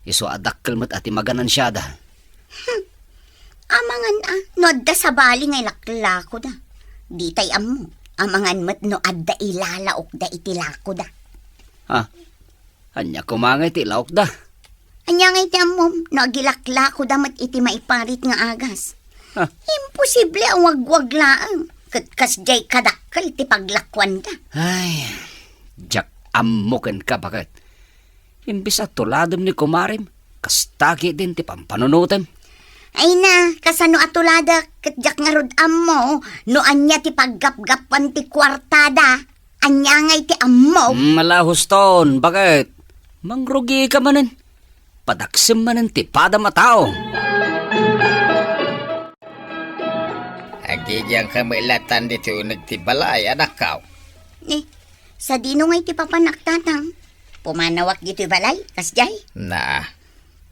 Isu a dakkel met a ti maganansiada. Hmm. Amangan a, no adda sabali nga ilaklakoda. Ditay ammo. Amangan met no adda ilalaokda iti lakoda. Ha? Ania koma nga iti ilaokda? Ania nga iti ammom no agilaklakoda met iti maiparit nga agas? Ha? Imposible a wagwag laeng ket kasdiay kadakkel ti paglakuanda. Ay, diak ammo kenka, baket. Imbes a tuladem ni kumarem, kasta ketdin ti pampanunotem. Ay na, kasano a tuladek ket diak ngarud ammo no ania ti paggapgapuan ti kuartada. Ania ngay ti ammom? Mm, ala, huston, baket? Mangrugika manen. Padaksem manen ti padam a tao. Agigianka met latan ditoy uneg ti balay, anakko. Ni, sadino ngay ti papanak, tatang? Pumanawak ditoy balay, kasdiay? Na,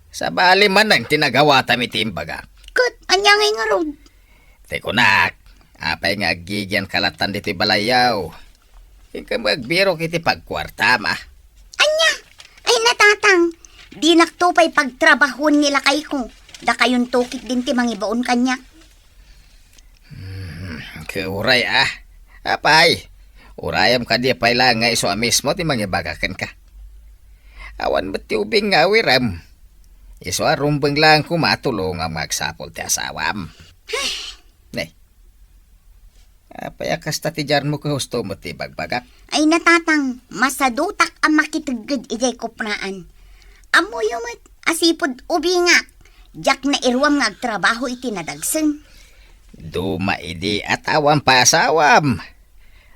sabali manen ti nagawatam iti imbagak. Ket, ania ngay ngarud? Ti kunak, apay nga agigianka latan ditoy balayyo? Inka met agbirok iti pagkuartam, a. Ania? Ay, natatang, dinakto pay pagtrabahoen ni lakayko. Dakayonto ketdin ti mangibaon kaniak. Hmm, ket uray, a. Apay, urayam kadi pay la nga isu a mismo ti mangibaga kenka. Awan met ti ubing nga awirem. Isu a rumbeng laeng koma a tulongam nga agsapul ti asawam. Ne. Apay a kasta ti diarmo ket husto met ti ibagbagak? Ay, natatang, masadutak a makitegged idiay kupraan. Ammoyo met a sipud ubingak, diak nairuam nga agtrabaho iti nadagsen. Duma idi a tao a paasawam.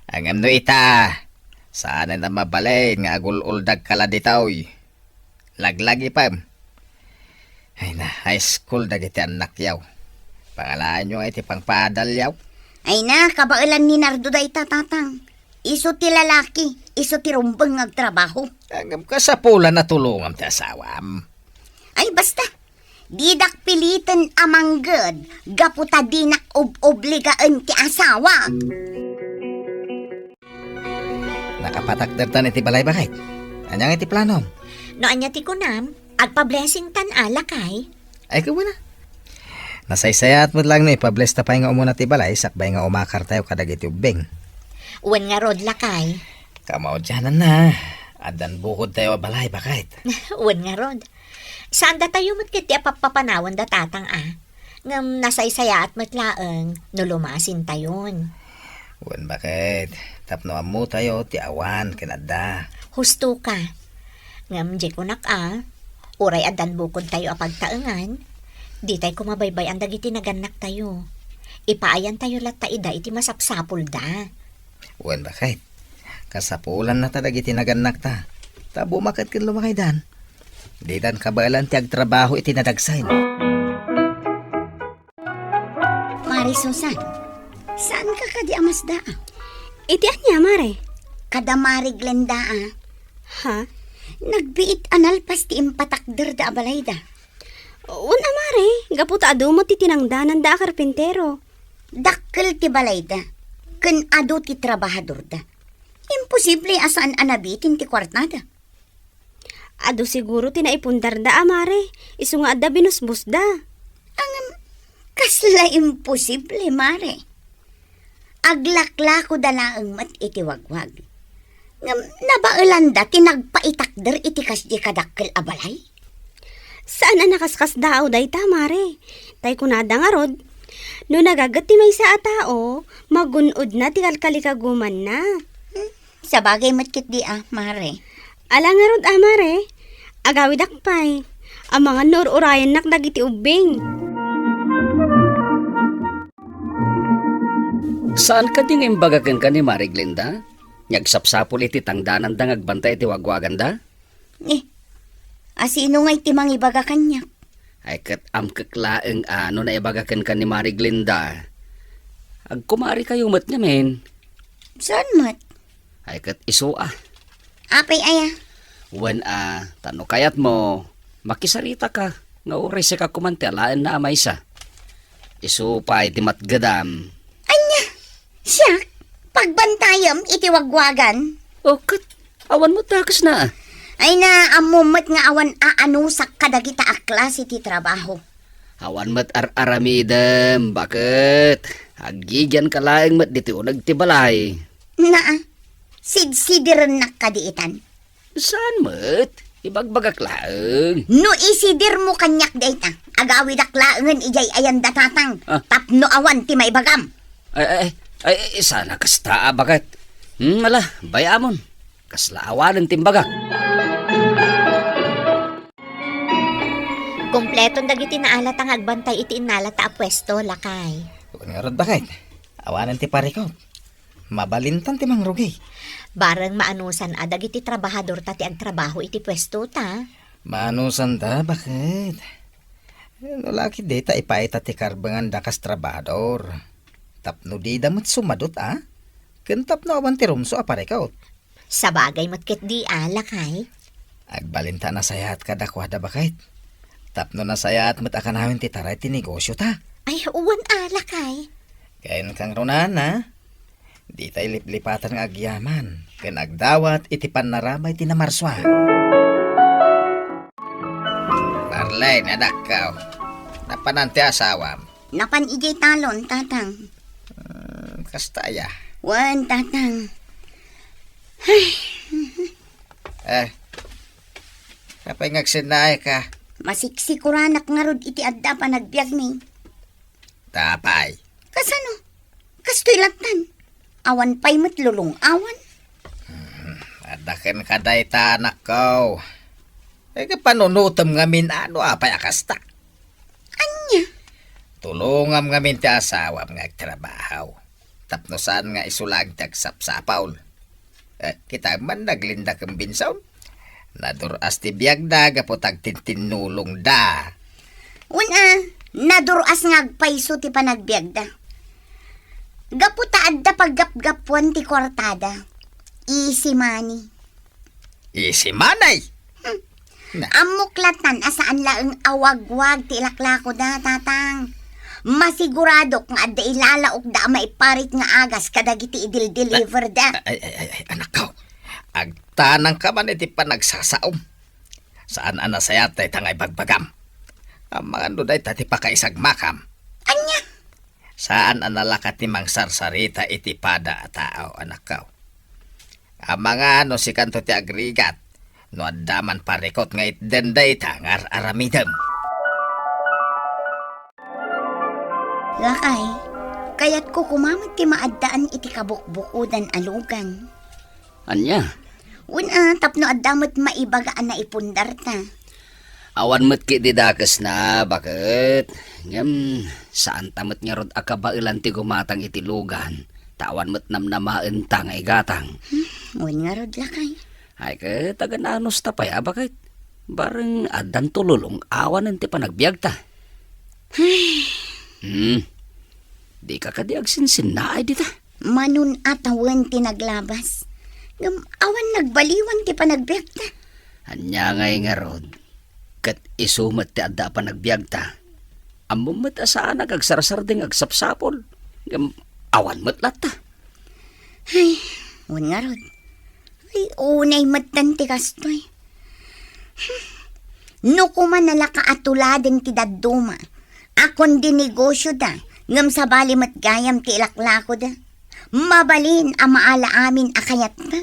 Ngem no ita, saanen a mabalin nga agul-uldagka la ditoy. Laglagipem. Ay na, high school dagiti annakyo. Pangalaenyo nga iti pangpaadalyaw. Ay na, kabaelan ni Nardo dayta, Tatang. Isu ti lalaki, isu ti rumbeng nga agtrabaho. Ngem kasapulan a tulongam ti asawam. Ay, basta. Didak piliten a mangged gapu ta dinak ob-obligaen ti asawa. Nakapatakdertan iti balay, baket. Ania nga iti planom? No ania ti kunam, agpa-blessingtan a, lakay. Ay, kumo na. Nasaysayaat met laeng no ipa-bless ta pay nga umuna ti balay sakbay nga umakartayo kadagiti ubbing. Wen ngarud, lakay. Kamaudiananna, addan bukodtayo a balay, baket. Wen ngarud. Saan datayo met ket ti apappapanawenda, Tatang, a. Ngem nasaysayaat met laeng no lumasintayon. Wen, baket, tapno ammotayo ti awan ken adda. Husto ka. Ngem di kunak a, uray addan bukodtayo a pagtaengan, ditay koma baybay-an dagiti nagannaktayo. Ipaayantayo latta ida iti masapsapulda. Wen, baket, kasapulanna ta dagiti nagannakta. Ta bumaket ken lumakaydan. Didan kabaelan ti agtrabaho iti nadagsen. Mari Susan, saan ka kadi a masda a? Iti ania, Mare? Kada Mari Glenda a. Ha? Nagbiit a nalpas ti impatakderda a balayda. Wen a, Mare, gapu ta adu met ti tinangdananda a karpintero. Dakkel ti balayda, ken adu ti trabahadorda. Imposible a saan a nabitin ti kuartada. Adu siguro ti naipundarda a, Mare, isu nga adda binusbosda. Ngem, kasla imposible, Mare. Aglaklakoda laeng met iti wagwag. Ngem, nabaelanda ti nagpaitakder iti kasdi kadakkel a balay. Saan a nakaskasdaaw dayta, Mare. Tay kunada ngarud, no nagaget ti maysa a tao, magun-odna ti kalkalikagumanna. Hmm, sabagay met ketdi a, Mare. Ala ngarud a, Mare, agawidak pay. Amangan no ur-urayennak dagiti ubbing. Saan kadi nga imbaga kenka ni Mare Glenda? Nga agsapsapul iti tangdananda nga agbantay iti wagwaganda? Eh, asino ngay ti mangibaga kaniak? Ay, ket amkek laeng a no naibaga kenka ni Mari Glenda. Agkumarikayo met ngamin. Saan met? Ay, ket isu a. Apay aya? Wen a, ta no kayatmo, makisaritaka, nga uray sika koman ti alaenna a maysa. Isu pay ti matgedam. Ania? Siak? Pagbantayem iti wagwagan? O, ket awan met dakesna. Ay na, ammom met nga awan aanusak kadagita a klase ti trabaho. Awan met ar-aramidem, baket. Aggigianka laeng met ditoy uneg ti balay. Naa, sidsidirennak kadi itan. Saan met? Ibagbagak laeng. No isidirmo kaniak dayta, agawidak laengen idiay ayanda, Tatang, ah, tapno awan ti maibagam. Ay, ay, ay, ay, saan a kasta a baket? Hmm, ala, bay-amon. Kasla awanen ti imbagak. Kompleton dagiti naalata nga agbantay iti innalata a puesto, lakay. Wen ngarud, baket. Awanen ti parikot. Mabalintan ti mangrugi. Bareng maanusan a dagiti trabahadorta ti agtrabaho iti puestota. Maanusanda, baket. No la ketdi ta ipaayta ti karbenganda kas trabahador. Tapno dida met sumadot a, ken tapno awan ti rumso a parikot. Sabagay met ketdi a, lakay. Agbalinta a nasayaat kadakuada, baket. Tapno nasayaat met a kanayon ti taray ti negosiota. Ay, wen a, lakay. Ken kangrunaan a, ditay liplipatan nga agyaman ken agdawat iti pannaramay ti namarsua. Marlene, anakko, napanan ti asawam? Napan idiay talon, Tatang. Hmm, kasta aya? Wen, Tatang. Ay. Eh, apay nga agsennaayka? Masiksikoranak ngarud iti adda panagbiagmi. Apay? Kasano? Kastoy lattan. Awan pay met lulong-awan. Hmm, adda kenka dayta, anakko. Ay, kapanunotem ngamin a no apay a kasta. Ania? Tulongam ngamin ti asawam nga agtrabaho. Tapno saan nga isu laeng ti agsapsapul. Eh, kitaem man, naglinda ken Benson. Nadur-as ti biagda gapu ta agtintinnulongda. Wen a, Nadur-as nga agpayso ti panagbiagda. Gapu ta adda paggapgapuan ti kuartada. Easy money. Easy money? Hmm. Na. Ammok latta a saan laeng a wagwag ti ilaklakoda, Tatang. Masiguradok nga adda ilalaokda a maiparit nga agas kadagiti idil-deliverda. Ay, ay, ay, ay, anakko. Agtanangka man iti panagsasaom. Saan a nasayaat dayta nga ibagbagam. Amangan no dayta ti pakaisagmakam. Ania? Saan a nalaka ti mangsarsarita iti pada a tao, anakko. Amangan no sikanto ti agrigat, no adda man parikot nga itden dayta nga ar-aramidem. Lakay, kayatko koma met ti maaddaan iti kabukbukodan a lugan. Ania? Wen a, tapno adda met maibaga a naipundarta. Awan met ketdi dakesna, baket. Ngem, saanta met ngarud a kabaelan ti gumatang iti lugan, ta awan met namnamaenta nga igatang. Hmm, wen ngarud, lakay. Ay, ket agan-anos ta pay a, baket. Bareng addanto lulong-awanen ti panagbiagta. Ay. Hmm. Dika kadi agsinsinnaay dita? Manon a tawen ti naglabas. Ngem awan nagbaliwan ti panagbiagta. Ania ngay ngarud? Ket isu met ti adda a panagbiagta. Ammom met a saanak agsarsardeng agsapsapul. Ngem awan met latta. Ay, wen ngarud. Ay, unay metten ti kastoy. No koma nalaka a tuladen ti dadduma, a kundi negosioda, ngem sabali met gayam ti ilaklakoda, mabalin a maala amin a kayatta.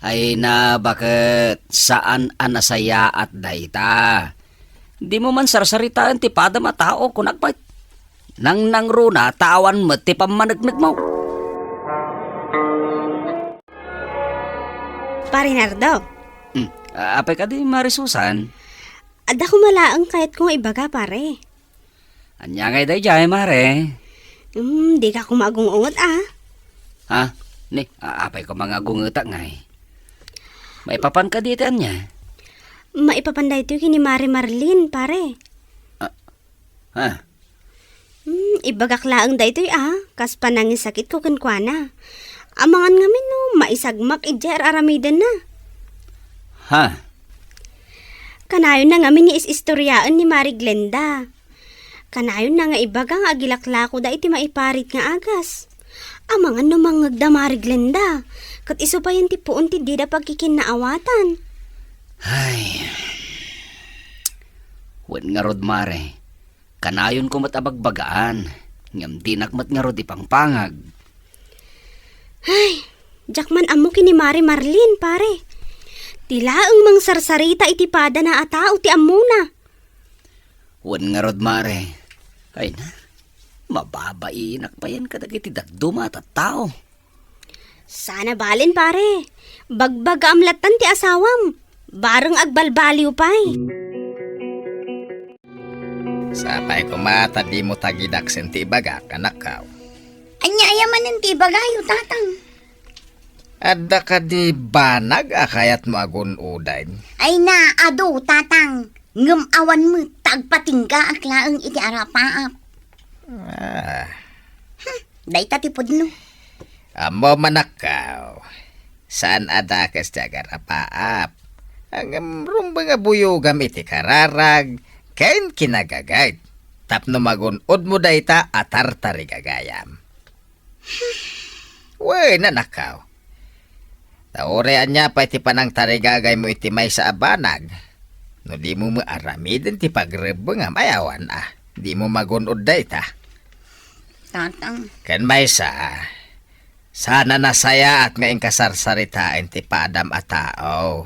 Ay na, baket saan a nasayaat dayta. Dimo man sarsaritaen ti padam a tao, kunak met. Nangnangruna ta awan met ti pammaneknekmo. Pare Nardo. Hmm, a-, apay kadi, Mare Susan? Adda koma laeng kayatko nga ibaga, pare. Ania ngay daydiay, Mare? Hmm, dika koma agung-unget, a. Ha? Ni, a-, apay koma nga agungetak ngay? Maipapan kadi iti ania? Maipapan daytoy ken ni Mare Marlene, pare. A-, Ha? Hmm, ibagak laeng daytoy a, kas panangisakitko kenkuana. Amangan ngamin no maisagmak idiay ar-aramidenna. Ha? Kanayonna ngamin nga is-istoriaen ni Mari Glenda. Kanayonna nga ibaga nga agilaklakoda iti maiparit nga agas. Amangan no mangngegda Mari Glenda, ket isu payen ti puon ti dida pagkikinnaawatan. Ay. Wen ngarud, Mare. Kanayonko met a bagbagaan, ngem dinak met ngarud ipangpangag. Ay, diak man ammo ken ni Mare Marlene, pare. Ti laeng mangsarsarita iti padana a tao ti ammona. Wen ngarud, Mare. Ay na, mababainak payen kadagiti dadduma a tattao. Sana balen, pare. Bagbagaam lattan ti asawam. Bareng agbalbaliw pay. Sapay koma ta dimo tagidaksen ti ibagak, anakko. Ania aya manen ti ibagayo, Tatang? Adda kadi banag a kayatmo a gun-oden? Ay na, adu, Tatang. Ngem awan met ta agpatinggaak laeng iti arapaap. Ah. Hmm, dayta ti pudno. Ammo, anakko, saan a dakes ti agarapaap. Ngem rumbeng a buyogam iti kararag ken kinagagayt tapno magun-odmo dayta a tartarigagayam. Wen, anakko. Ta uray ania pay ti panangtarigagaymo iti maysa a banag, no dimo met aramiden ti pagrebbengam, ay awan a, dimo magun-od dayta. Tatang. Ken maysa, saan a nasayaat nga inkasarsaritaen ti padam a tao.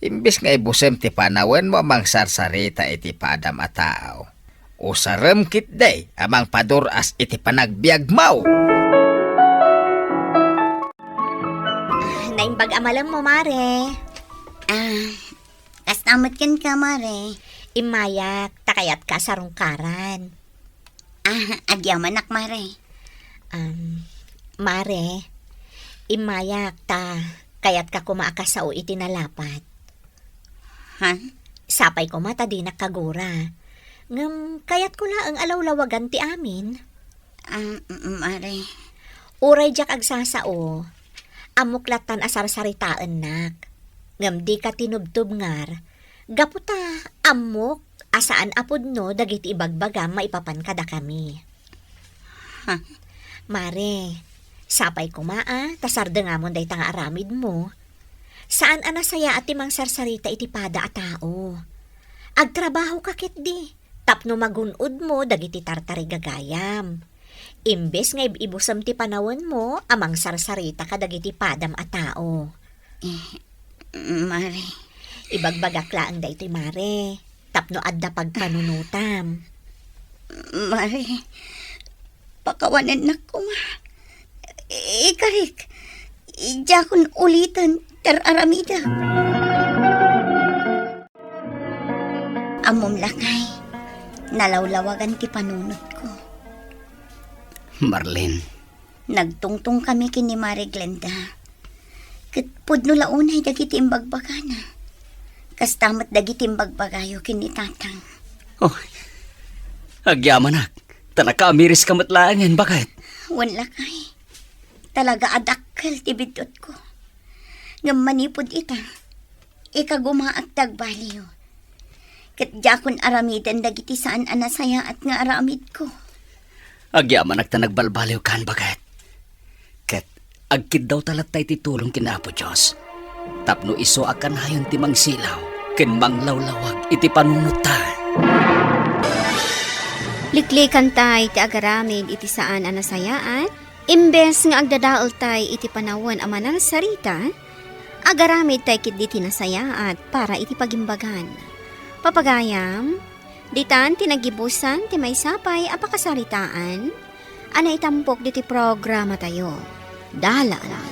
Imbes nga ibusem ti panawenmo a mangsarsarita iti padam a tao, usarem ketdi a mangpadur-as iti panagbiagmo. Ah, naimbag a malemmo, Mare. Ah, kasta met kenka, Mare. Immayak, ta kayatka a sarungkaran. Ah, agyamanak, Mare. Um, Mare, immayak ta kayatka koma a kasao iti nalapat. Ha? Sapay koma ta dinak kagura. Ngem kayatko laeng a lawlawagan ti amin. Ah, m-, Mare. Uray diak agsasao, ammok lattan a sarsaritaennak. Ngem dika tinubtubngar, gapu ta ammok a saan a pudno dagiti ibagbagam maipapan kadakami. Ha? Mare, sapay koma a ta sardengamon dayta nga aramidmo. Saan a nasayaat ti mangsarsarita iti pada a tao. Agtrabahoka ketdi tapno magun-odmo dagiti tartarigagayam. Imbes nga ib-ibusem ti panawenmo a mangsarsarita kadagiti padam a tao. Eh, Mare. Ibagbagak laeng daytoy, Mare, tapno adda pagpanunotam. Mare, pakawanennak koma. Ikarik, diakon uliten ti ar-aramidek. Ammom lakay, nalawlawagan ti panunotko. Marlene. Nagtungtong kami ken ni Mare Glenda. Ket pudno la unay dagiti imbagbagana. Kasta met dagiti imbagbagayo ken ni Tatang. Oh, agyamanak, ta nakaamiriska met laengen, baket. Wen lakay, talaga a dakkel ti biddutko. Ngem manipud ita, ikagumaak ti agbaliw. Ket diakon aramiden dagiti saan a nasayaat nga aramidko. Agyamanak ta nagbalbaliwkan, baket. Ket agkiddawta latta iti tulong ken Apo Dios, tapno isu a kanayon ti mangsilaw ken manglawlawag iti panunotta. Liklikantay ti agaramid iti saan a nasayaat, imbes nga agdadaeltay iti panawen a manarsarita, agaramidtay ketdi ti nasayaat para iti pagimbagan. Papagayam, ditan ti nagibusan ti maysa pay a pakasaritaan a naitampok ditoy programatayo. Dalan,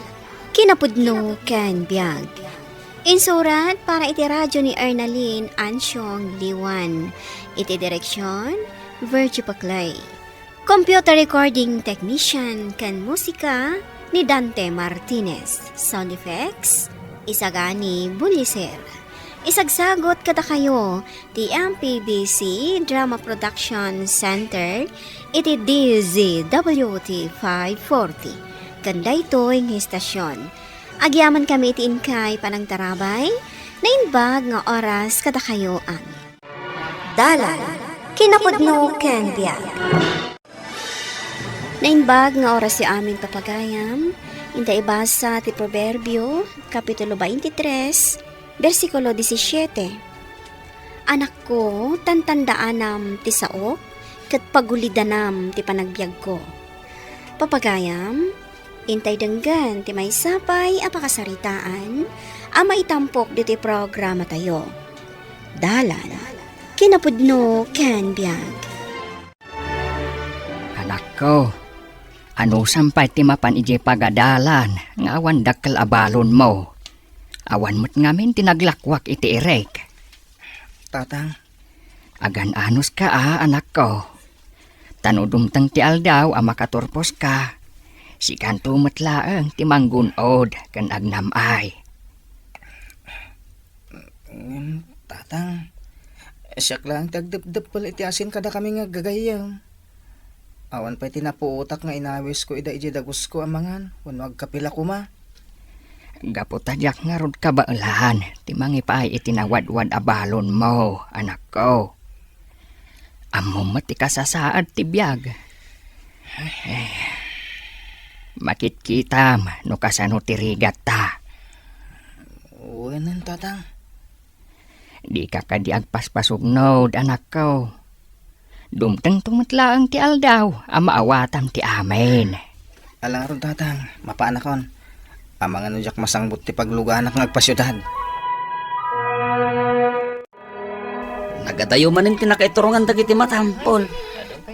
kinapudno ken biag. Insurat para iti radyo ni Ernalyn Ansiong Liwan. Iti direksion, Virgie Paclay. Computer recording technician ken musika ni Dante Martinez. Sound effects, Isagani Buliser. Isagsagot kadakayo ti M P B C Drama Production Center iti D Z W T five forty. Ken daytoy nga istasyon, agyamankami iti inkay panangtarabay, naimbag nga oras kadakayo amin. Dalan, kinapudno ken biag. Naimbag nga orasyo amin, papagayam, inta ibasa ti Proverbio, Kapitulo twenty-three, bersikulo disisiete. Anakko, tantandaanam ti saok, ket pagulidanam ti panagbiagko. Papagayam, intay denggen ti maysa pay a pakasaritaan a maitampok ditoy programatayo. Dalan, kinapudno ken biag. Anakko, anusam pay ti mapan idiay pagadalan nga awan dakkel a balonmo? Awan met ngamin ti naglakuak iti irek. Tatang. Agan-anuska a, anakko. Ta no dumteng ti aldaw a makaturposka, sikanto met laeng ti manggun-od ken agnam-ay. Ngem, Tatang, siak laeng ti agdepdeppel iti asin kadakami nga aggagayyem. Awan pay ti napuotak nga inawisko ida idiay dagusko a mangan wenno agkape la koma. Gapu ta diak ngarud kabaelan ti mangipaay iti nawadwad a balonmo, anakko. Ammom met ti kasasaad ti biag. Eh, makitkitam no kasano ti rigatta. Wen, Tatang. Dika kadi agpaspasugnod, anakko. Dumtengto met laeng ti aldaw a maawatam ti amin. Ala ngarud, Tatang, mapaanakon. Amangan no diak masangbut ti pagluganak nga agpasiudad. Nagadayo manen ti nakaiturongan dagiti matam, Paul.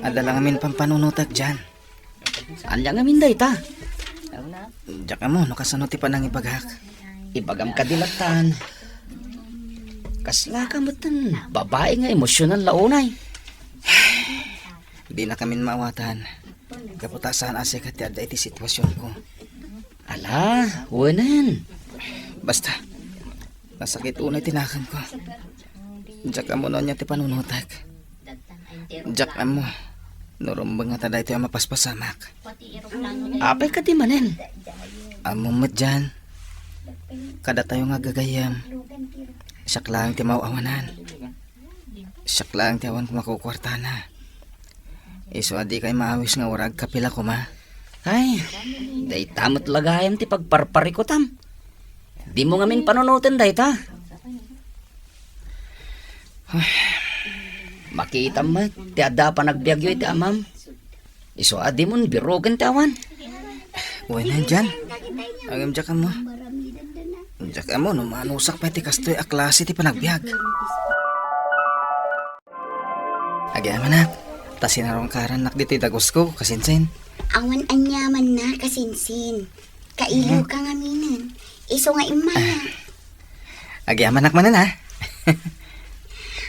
Adda la ngamin pampanunotek dian. Ania ngamin dayta? Diak ammo no kasano ti panangibagak. Ibagam kadi lattan. Kasla ka metten babai nga emosyonal la unay. Dinakamin maawatan. Gapu ta saan a siak ti adda iti situasionko. Ala, wenen. Basta, nasakit unay ti nakemko. Diak ammo no ania ti panunotek. Diak ammo no rumbeng ngata daytoy a mapaspasamak. Apay kadi manen? Ammom met dian, kadatayo nga aggagayyem, siak laeng ti maaw-awanan. Siak laeng ti awan koma kukuartana. Isu a dikay maawis nga uray agkape la koma. Ay, dayta met la gayam ti pagparparikutam. Dimo ngamin panunoten dayta. Ay, makitam met ti adda panagbiagyo iti amam. Isu a dimon biroken ti awan. Wen, dian. Agem diak ammo. Diak ammo no manusak pay ti kastoy a klase ti panagbiag. Agyamanak, ta sinarungkarannak ditoy dagusko, kasinsin. Awan aniamanna, kasinsin. Kailiwka ngaminen. Isu nga immaya. Agyamanak manen, a.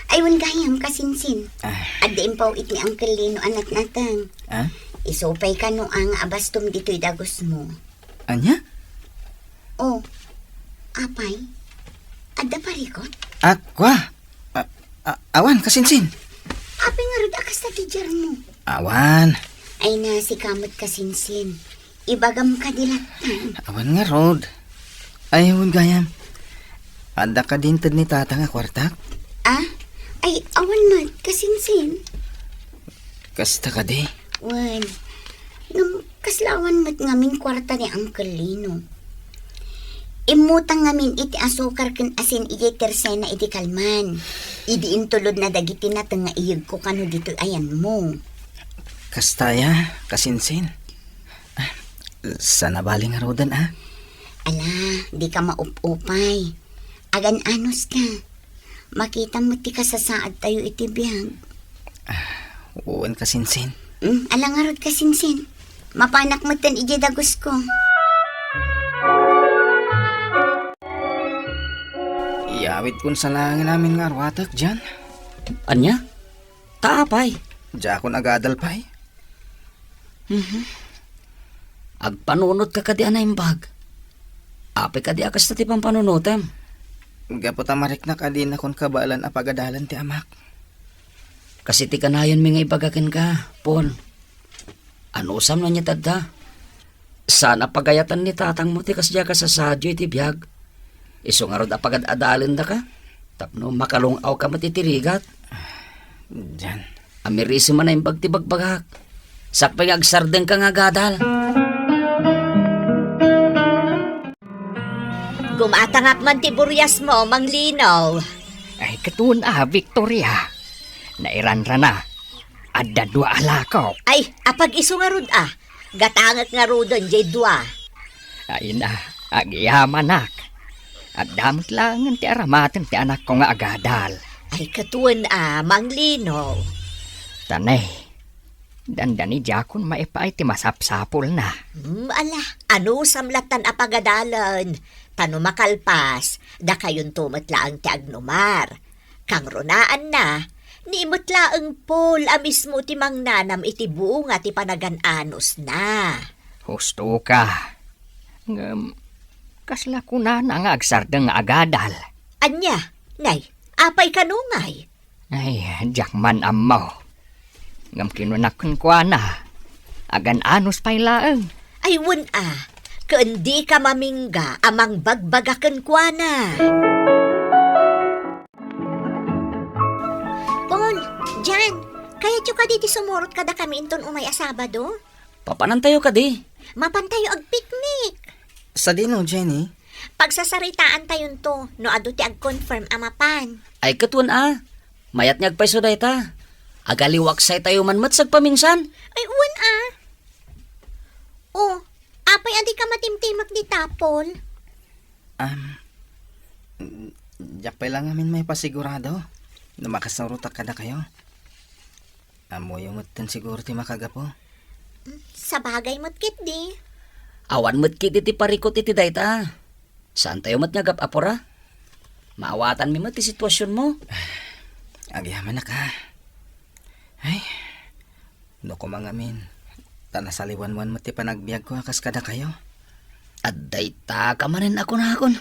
Ay, wen gayam, kasinsin. Ah. Adda impaw iti Uncle Lino a natnateng. Ah? Isu pay kano a nga abastom ditoy dagusmo. Ania? Oh, apay? Adda parikut? Akua? A, a, awan, kasinsin. Apay ngarud a kasta ti diarmo? Awan. Ay na, sika met kasinsin. Ibagam kadi latta. Awan ngarud. Ay, wen gayam. Adda kadi inted ni tatang a kuartak? Ah? Ay, awan met, kasinsin. Kasta kadi? Wen. Ngem, kasla awan met ngamin kuarta ni Uncle Lino. Immutang ngamin iti asukar ken asin idiay tersena idi kalman. Idi intulodna dagiti nateng nga iyegko kano ditoy ayanmo. Kasta aya, kasinsin. Ah, saan a bali ngaruden, a? Ala, dika maup-upay. Agan-anos ka. Makitam met ti kasasaadtayo iti biag. Ah, wen, kasinsin. Hmm, ala ngarud, kasinsin. Mapanak metten idiay dagusko. Iyawidkon sa langit amin nga arwatek, Jan. Ania? Ta apay? Diakon agadal pay. Mhm. Agpanunotka kadi a naimbag? Apay kadi a kasta ti pampanunotem? Gapu ta mariknak a dinakon kabaelan a pagadalen ti amak. Kas iti kanayonmi nga ibaga kenka, Paul. Anusam no ania ti adda? Saan a pagayatan ni tatangmo ti kasdiay a kasasaadyo iti biag. Isu ngarud a pagad-adalendaka tapno makalung-awka met iti rigat. Jan. Amirisem a naimbag ti bagbagak. Sakbay nga agsardengka nga agadal. Gumatangak man ti buriasmo, Mang Lino. Ay, katuon a, Victoria. Nairanrana. Adda dua a lakok. Ay, apag-isu ngarud a. Gatangek ngaruden diay dua. Ay na, agyamanak. Adda met laengen ti aramaten ti anakko nga agadal. Ay, katuon a, Mang Lino. Tanay, dandani diakon maipaay ti masapsapulna. Hmm, ala, anusam lattan a pagadalen. Ta no makalpas, dakayonto met laeng ti agnumar. Kangrunaanna, ni met laeng Paul a mismo ti mangnanam iti bunga ti panagan-anosna. Husto ka. Ngem, kasla kunana nga agsardeng nga agadal? Ania? Nay, apay kano ngay? Ay, diak man ammo. Ngem kinunak kenkuana, agan-anos pay laeng. Ay, wen a, ken dika mamingga a mangbagbaga kenkuana. Paul, Jan, kayatyo kadi ti sumurot kadakami inton umay a Sabado? Papanantayo kadi? Mapantayo agpiknik. Sadino, Jenny? Pagsasaritaantayonto no adu ti ag-confirm a mapan. Ay, ket wen a. Mayat nga agpayso dayta. Agaliwaksaytayo man met sagpaminsan. Ay, wen a. Oh, apay a dika matimtimek dita, Paul? Am, diak pay la ngamin maipasigurado no makasurotak kadakayo. Ammoyo metten siguro ti makagapu. Sabagay met ketdi. Awan met ketdi ti parikut iti dayta. Saantayo met nga agap-apura? Maawatanmi met ti situasionmo. Agyamanak a. Ay, no koma ngamin, ta nasaliwanwan met ti panagbiagko a kas kadakayo. Adda ita ka manen a kunakon.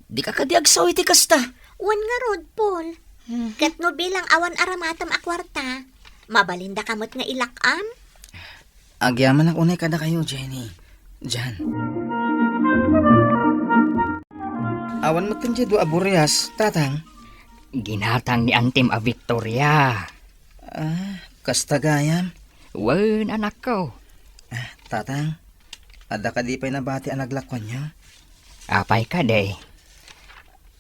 Dika kadi agsao iti kasta? Wen ngarud, Paul. Mhm. Ket no bilang awan aramatem a kuarta, Mabalindaka met nga ilak-am? Agyamanak unay kadakayo, Jenny. Jan. Awan met ti dua a burias, Tatang. Ginatang ni Antim a Victoria. Ah, kasta gayam? Wen, anakko. Ah, Tatang, adda kadi pay nabati a naglakuanyo? Apay kadi?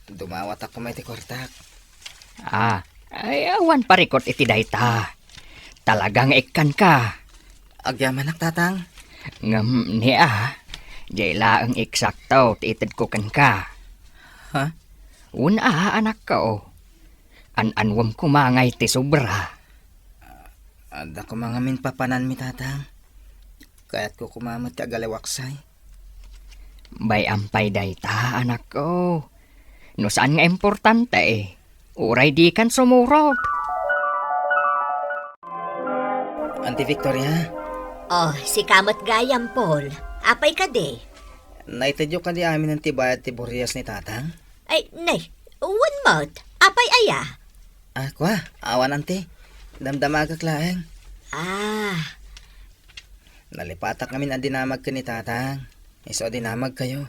Dumawatak koma iti kuartak. Ah, ay, awan parikut iti dayta. Talaga nga ikkanka. Agyamanak, Tatang. Ngem ni a, diay laeng eksakto ti itedko kenka. Ha? Wen a, anakko. An-anuem koma ngay ti sobra. Adda koma ngamin papananmi, Tatang. Kayatko koma met ti agaliwaksay. Bay-am pay dayta, anakko. No saan nga importante, uray dikan sumurot. Anti Victoria? Oh, sika met gayam, Paul. Apay kadi? Naitedyo kadi amin ti bayad ti burias ni Tatang? Ay, nay, wen met. Apay aya? Ah, kua, awan, Anti. Damdamagak laeng. Ah. Nalipatak ngamin a dinamag ken ni Tatang. Isu a dinamagkayo.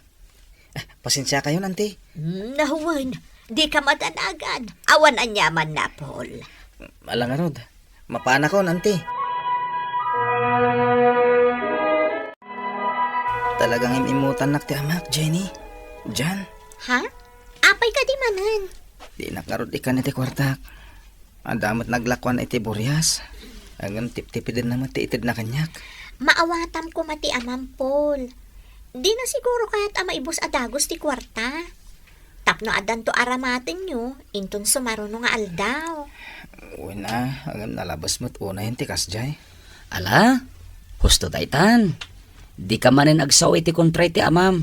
Ah, pasensiakayon, Anti. Hmm, nahuwen. Dika madanagan. Awan aniamanna, Paul. Ala ngarud, mapanakon, Anti. Talaga nga im-immutannak ti amak, Jenny. Jan. Ha? Apay kadi manen? Dinak ngarud ikkan iti kuartak. Adda met naglakuan iti burias. Ngem tiptipidenna met ti itedna kaniak. Maawatam koma ti amam, Paul. Dina siguro kayat a maibus a dagus ti kuarta. Tapno addanto aramatenyo, inton sumaruno nga aldaw. Wen a, ngem nalabes met unayen ti kasdiay. Ala, husto daytan. Dika manen agsao iti kontra iti amam.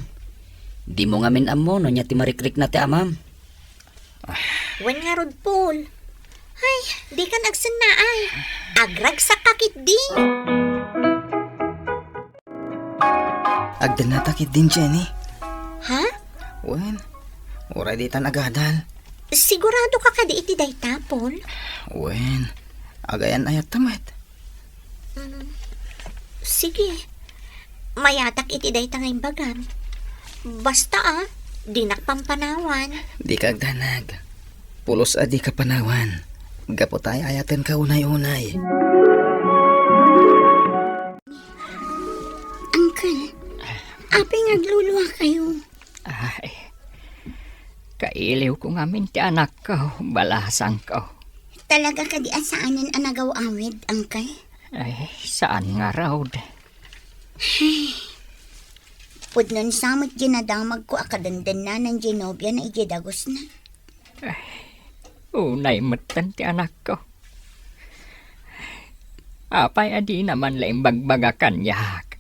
Dimo ngamin ammo no ania ti marikrikna ti amam. Wen ngarud, Paul. Ay, dikan agsennaay. Agragsakka ketdi. Agdennata ketdin, Jenny. Ha? Wen, uray ditan agadal. Siguradoka kadi iti dayta, Paul? Wen, agayan-ayatta met. Mm, sige. Mayatak iti dayta nga imbagam. Basta, ah, dinak pampanawan. Dika agdanag. Pulos a dika panawan. Gapu ta ay-ayatenka unay-unay. Uncle, apay nga agluluakayo? Ay, kailiwko ngamin ti anakko, balasangko. Talaga kadi a saanen a nagaw-awid, Uncle? Ay, saan ngarud. Pudno sa met diay nadamagko a kadendennanan diay nobiana idiay dagusna. Ay, unay metten ti anakko. Apay a dina man la imbagbaga kaniak?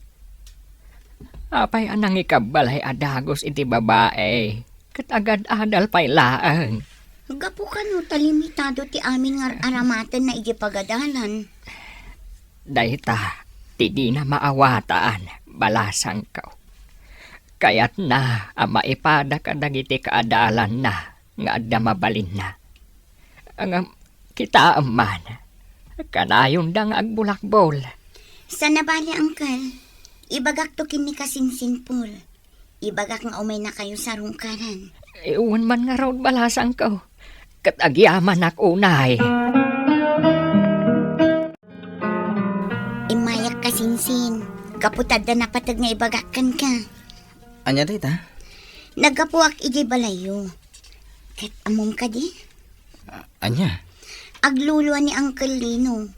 Apay a nangikabbalay a dagus iti babai ket agad-adal pay laeng? Gapu kano ta limitado ti amin nga ar-aramatenna idiay pagadalan. Dayta ti dina maawatan, balasangko. Kayatna a maipada kadagiti kaadalanna nga adda mabalinna. Ngem kitaem man, kanayonda nga agbulakbol. Saan a bale, Uncle. Ibagakto ken ni Kasinsin, Paul. Ibagak nga umaynakayo sarungkaran. Eh, wen man ngarud, balasangko. Ket agyamanak unay. Immayak, Kasinsin, gapu ta adda napateg nga ibagak kenka. Ania dayta? Naggapuak idiay balayyo. Ket ammom kadi? Ah, ania? Aglulua ni Uncle Lino.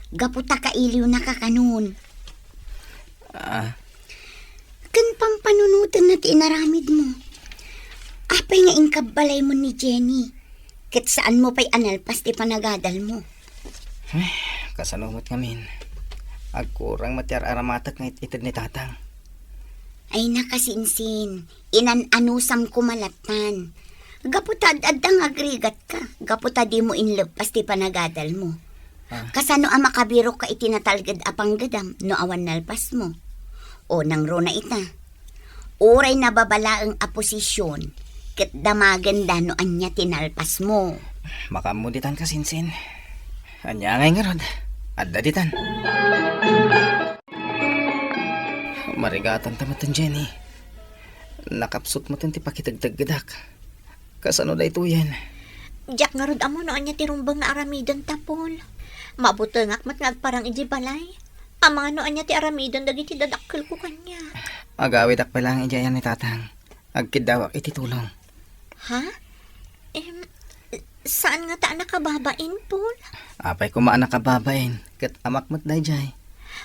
Gapu ta kailiwnaka kanon. Ah. Ken pampanunotenna ti inaramidmo. Apay nga inkabbalaymo ni Jenny? Ket saanmo pay a nalpas ti panagadalmo. Ay, kasano met ngamin? Agkurang met ti ar-aramatek nga it-ited ni Tatang. Ay, Kasinsin, inan-anusam koma lattan. Gapu ta ad-adda nga agrigatka, gapu ta dimo inleppas ti panagadalmo. Ah. Kasano a makabirokka iti natalged a panggedam no awan nalpasmo? O nangruna ita, uray nababa laeng a posisyon, ket damagenda no ania ti nalpasmo. Makaammo ditan, Kasinsin. Ania ngay ngarud? Adda ditan. Marigatanta metten, Jenny. Nakapsut metten ti pakitegteggedak. Kasano daytoyen? Diak ngarud ammo no ania ti rumbeng nga aramidenta, Paul. Mabutengak met nga agparang idiay balay. Amangan no ania ti aramiden dagiti dadakkelko kaniak. Agawidak pay laeng idiay ni Tatang. Agkiddawak iti tulong. Ha? Em, saan ngata a nakababain, Paul? Apay koma a nakababain, ket amak met daydiay.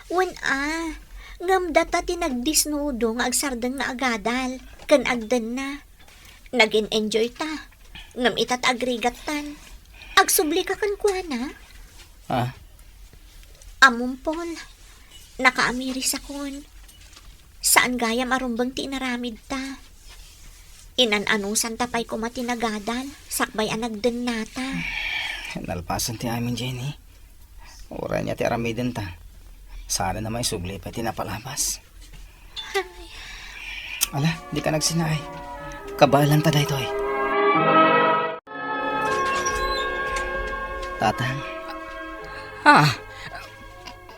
Wen a, ngem data ti nagdisnudo nga agsardeng nga agadal, ken agdenna. Nagin-enjoy ta, ngem ita ta agrigattan. Agsubli ka kenkuana? Ah? Ammom, Paul, nakaamirisakon. Saan gayam a rumbeng ti inaramidta. Inan-anusanta pay koma ti nagadal, sakbay a nagdennata. Nalpasen ti amin, Jenny. Uray ania ti aramidenta. Saan a maisubli pay ti napalabas. Ay. Ala, di ka nagsinaay. Kabaelanta daytoy. Tatang. Ah,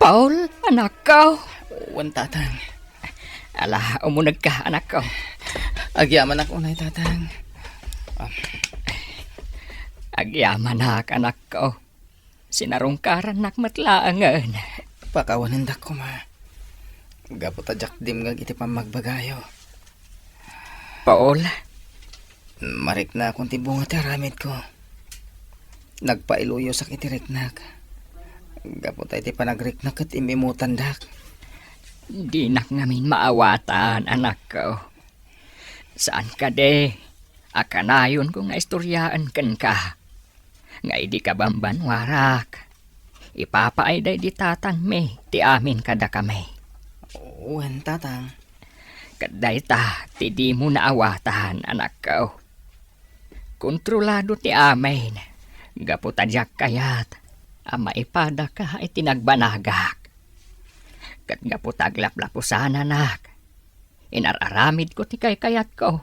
Paul, anakko. Wen, Tatang. Ala, umunegka, anakko. Agyamanak unay, Tatang. Ah. Agyamanak, anakko. Sinarungkarannak met laengen. Pakawanendak koma. Gapu ta diak dimngeg iti pammagbagayo. Paul? Mariknakon ti bunga ti aramidko. Nagpailuyosak iti riknak. Gapu ta iti panagriknak ket im-imutandak. Dinak ngamin maawatan, anakko. Saan kadi a kanayonko nga istoriaen kenka nga idi kabambanuarak, ipapaay daydi tatangmi ti amin kadakami. Wen, Tatang. Ket dayta ti dimo naawatan, anakko. Kontrolado ti amin, gapu ta diak kayat a maipadaka iti nagbanagak. Ket gapu ta aglaplapusananak, inar-aramidko ti kaykayatko.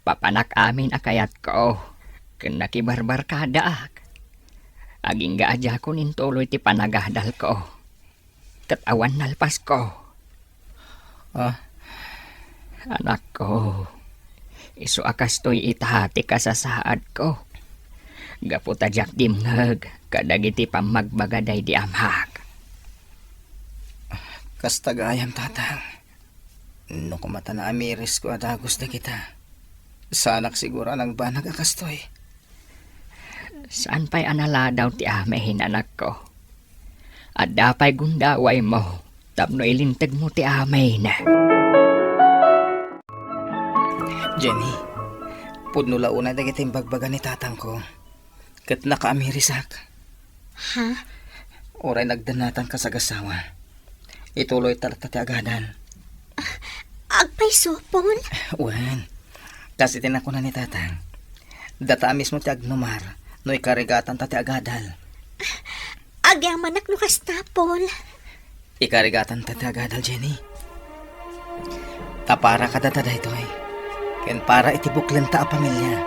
Papanak amin a kayatko, ken nakibarbarkadaak. Agingga a diakon intuloy ti panagadalko. Ket awan nalpasko. Ah? Anakko, isu a kastoy ita ti kasasaadko. Gapu ta diak dimngeg kadagiti pammagbaga daydi amak. Kasta gayam, Tatang. No koma ta naamirisko a dagus dagita, saanak siguro a nagbanag a kastoy. Saan pay a naladaw ti amin, anakko. Adda pay gundawaymo tapno ilintegmo ti amin. Jenny, pudno la unay dagiti imbagbaga ni tatangko. Ket nakaamirisak. Ha? Uray nagdennatan kas agassawa, ituloyta latta ti agadal. Agpayso, Paul? Wen, kas iti nakuna ni Tatang, data a mismo ti agnumar no ikarigatanta ti agadal. Agyamanak no kasta, Paul. Ikarigatanta ti agadal, Jenny. Ta para kadata daytoy, ken para iti buklenta a pamilia.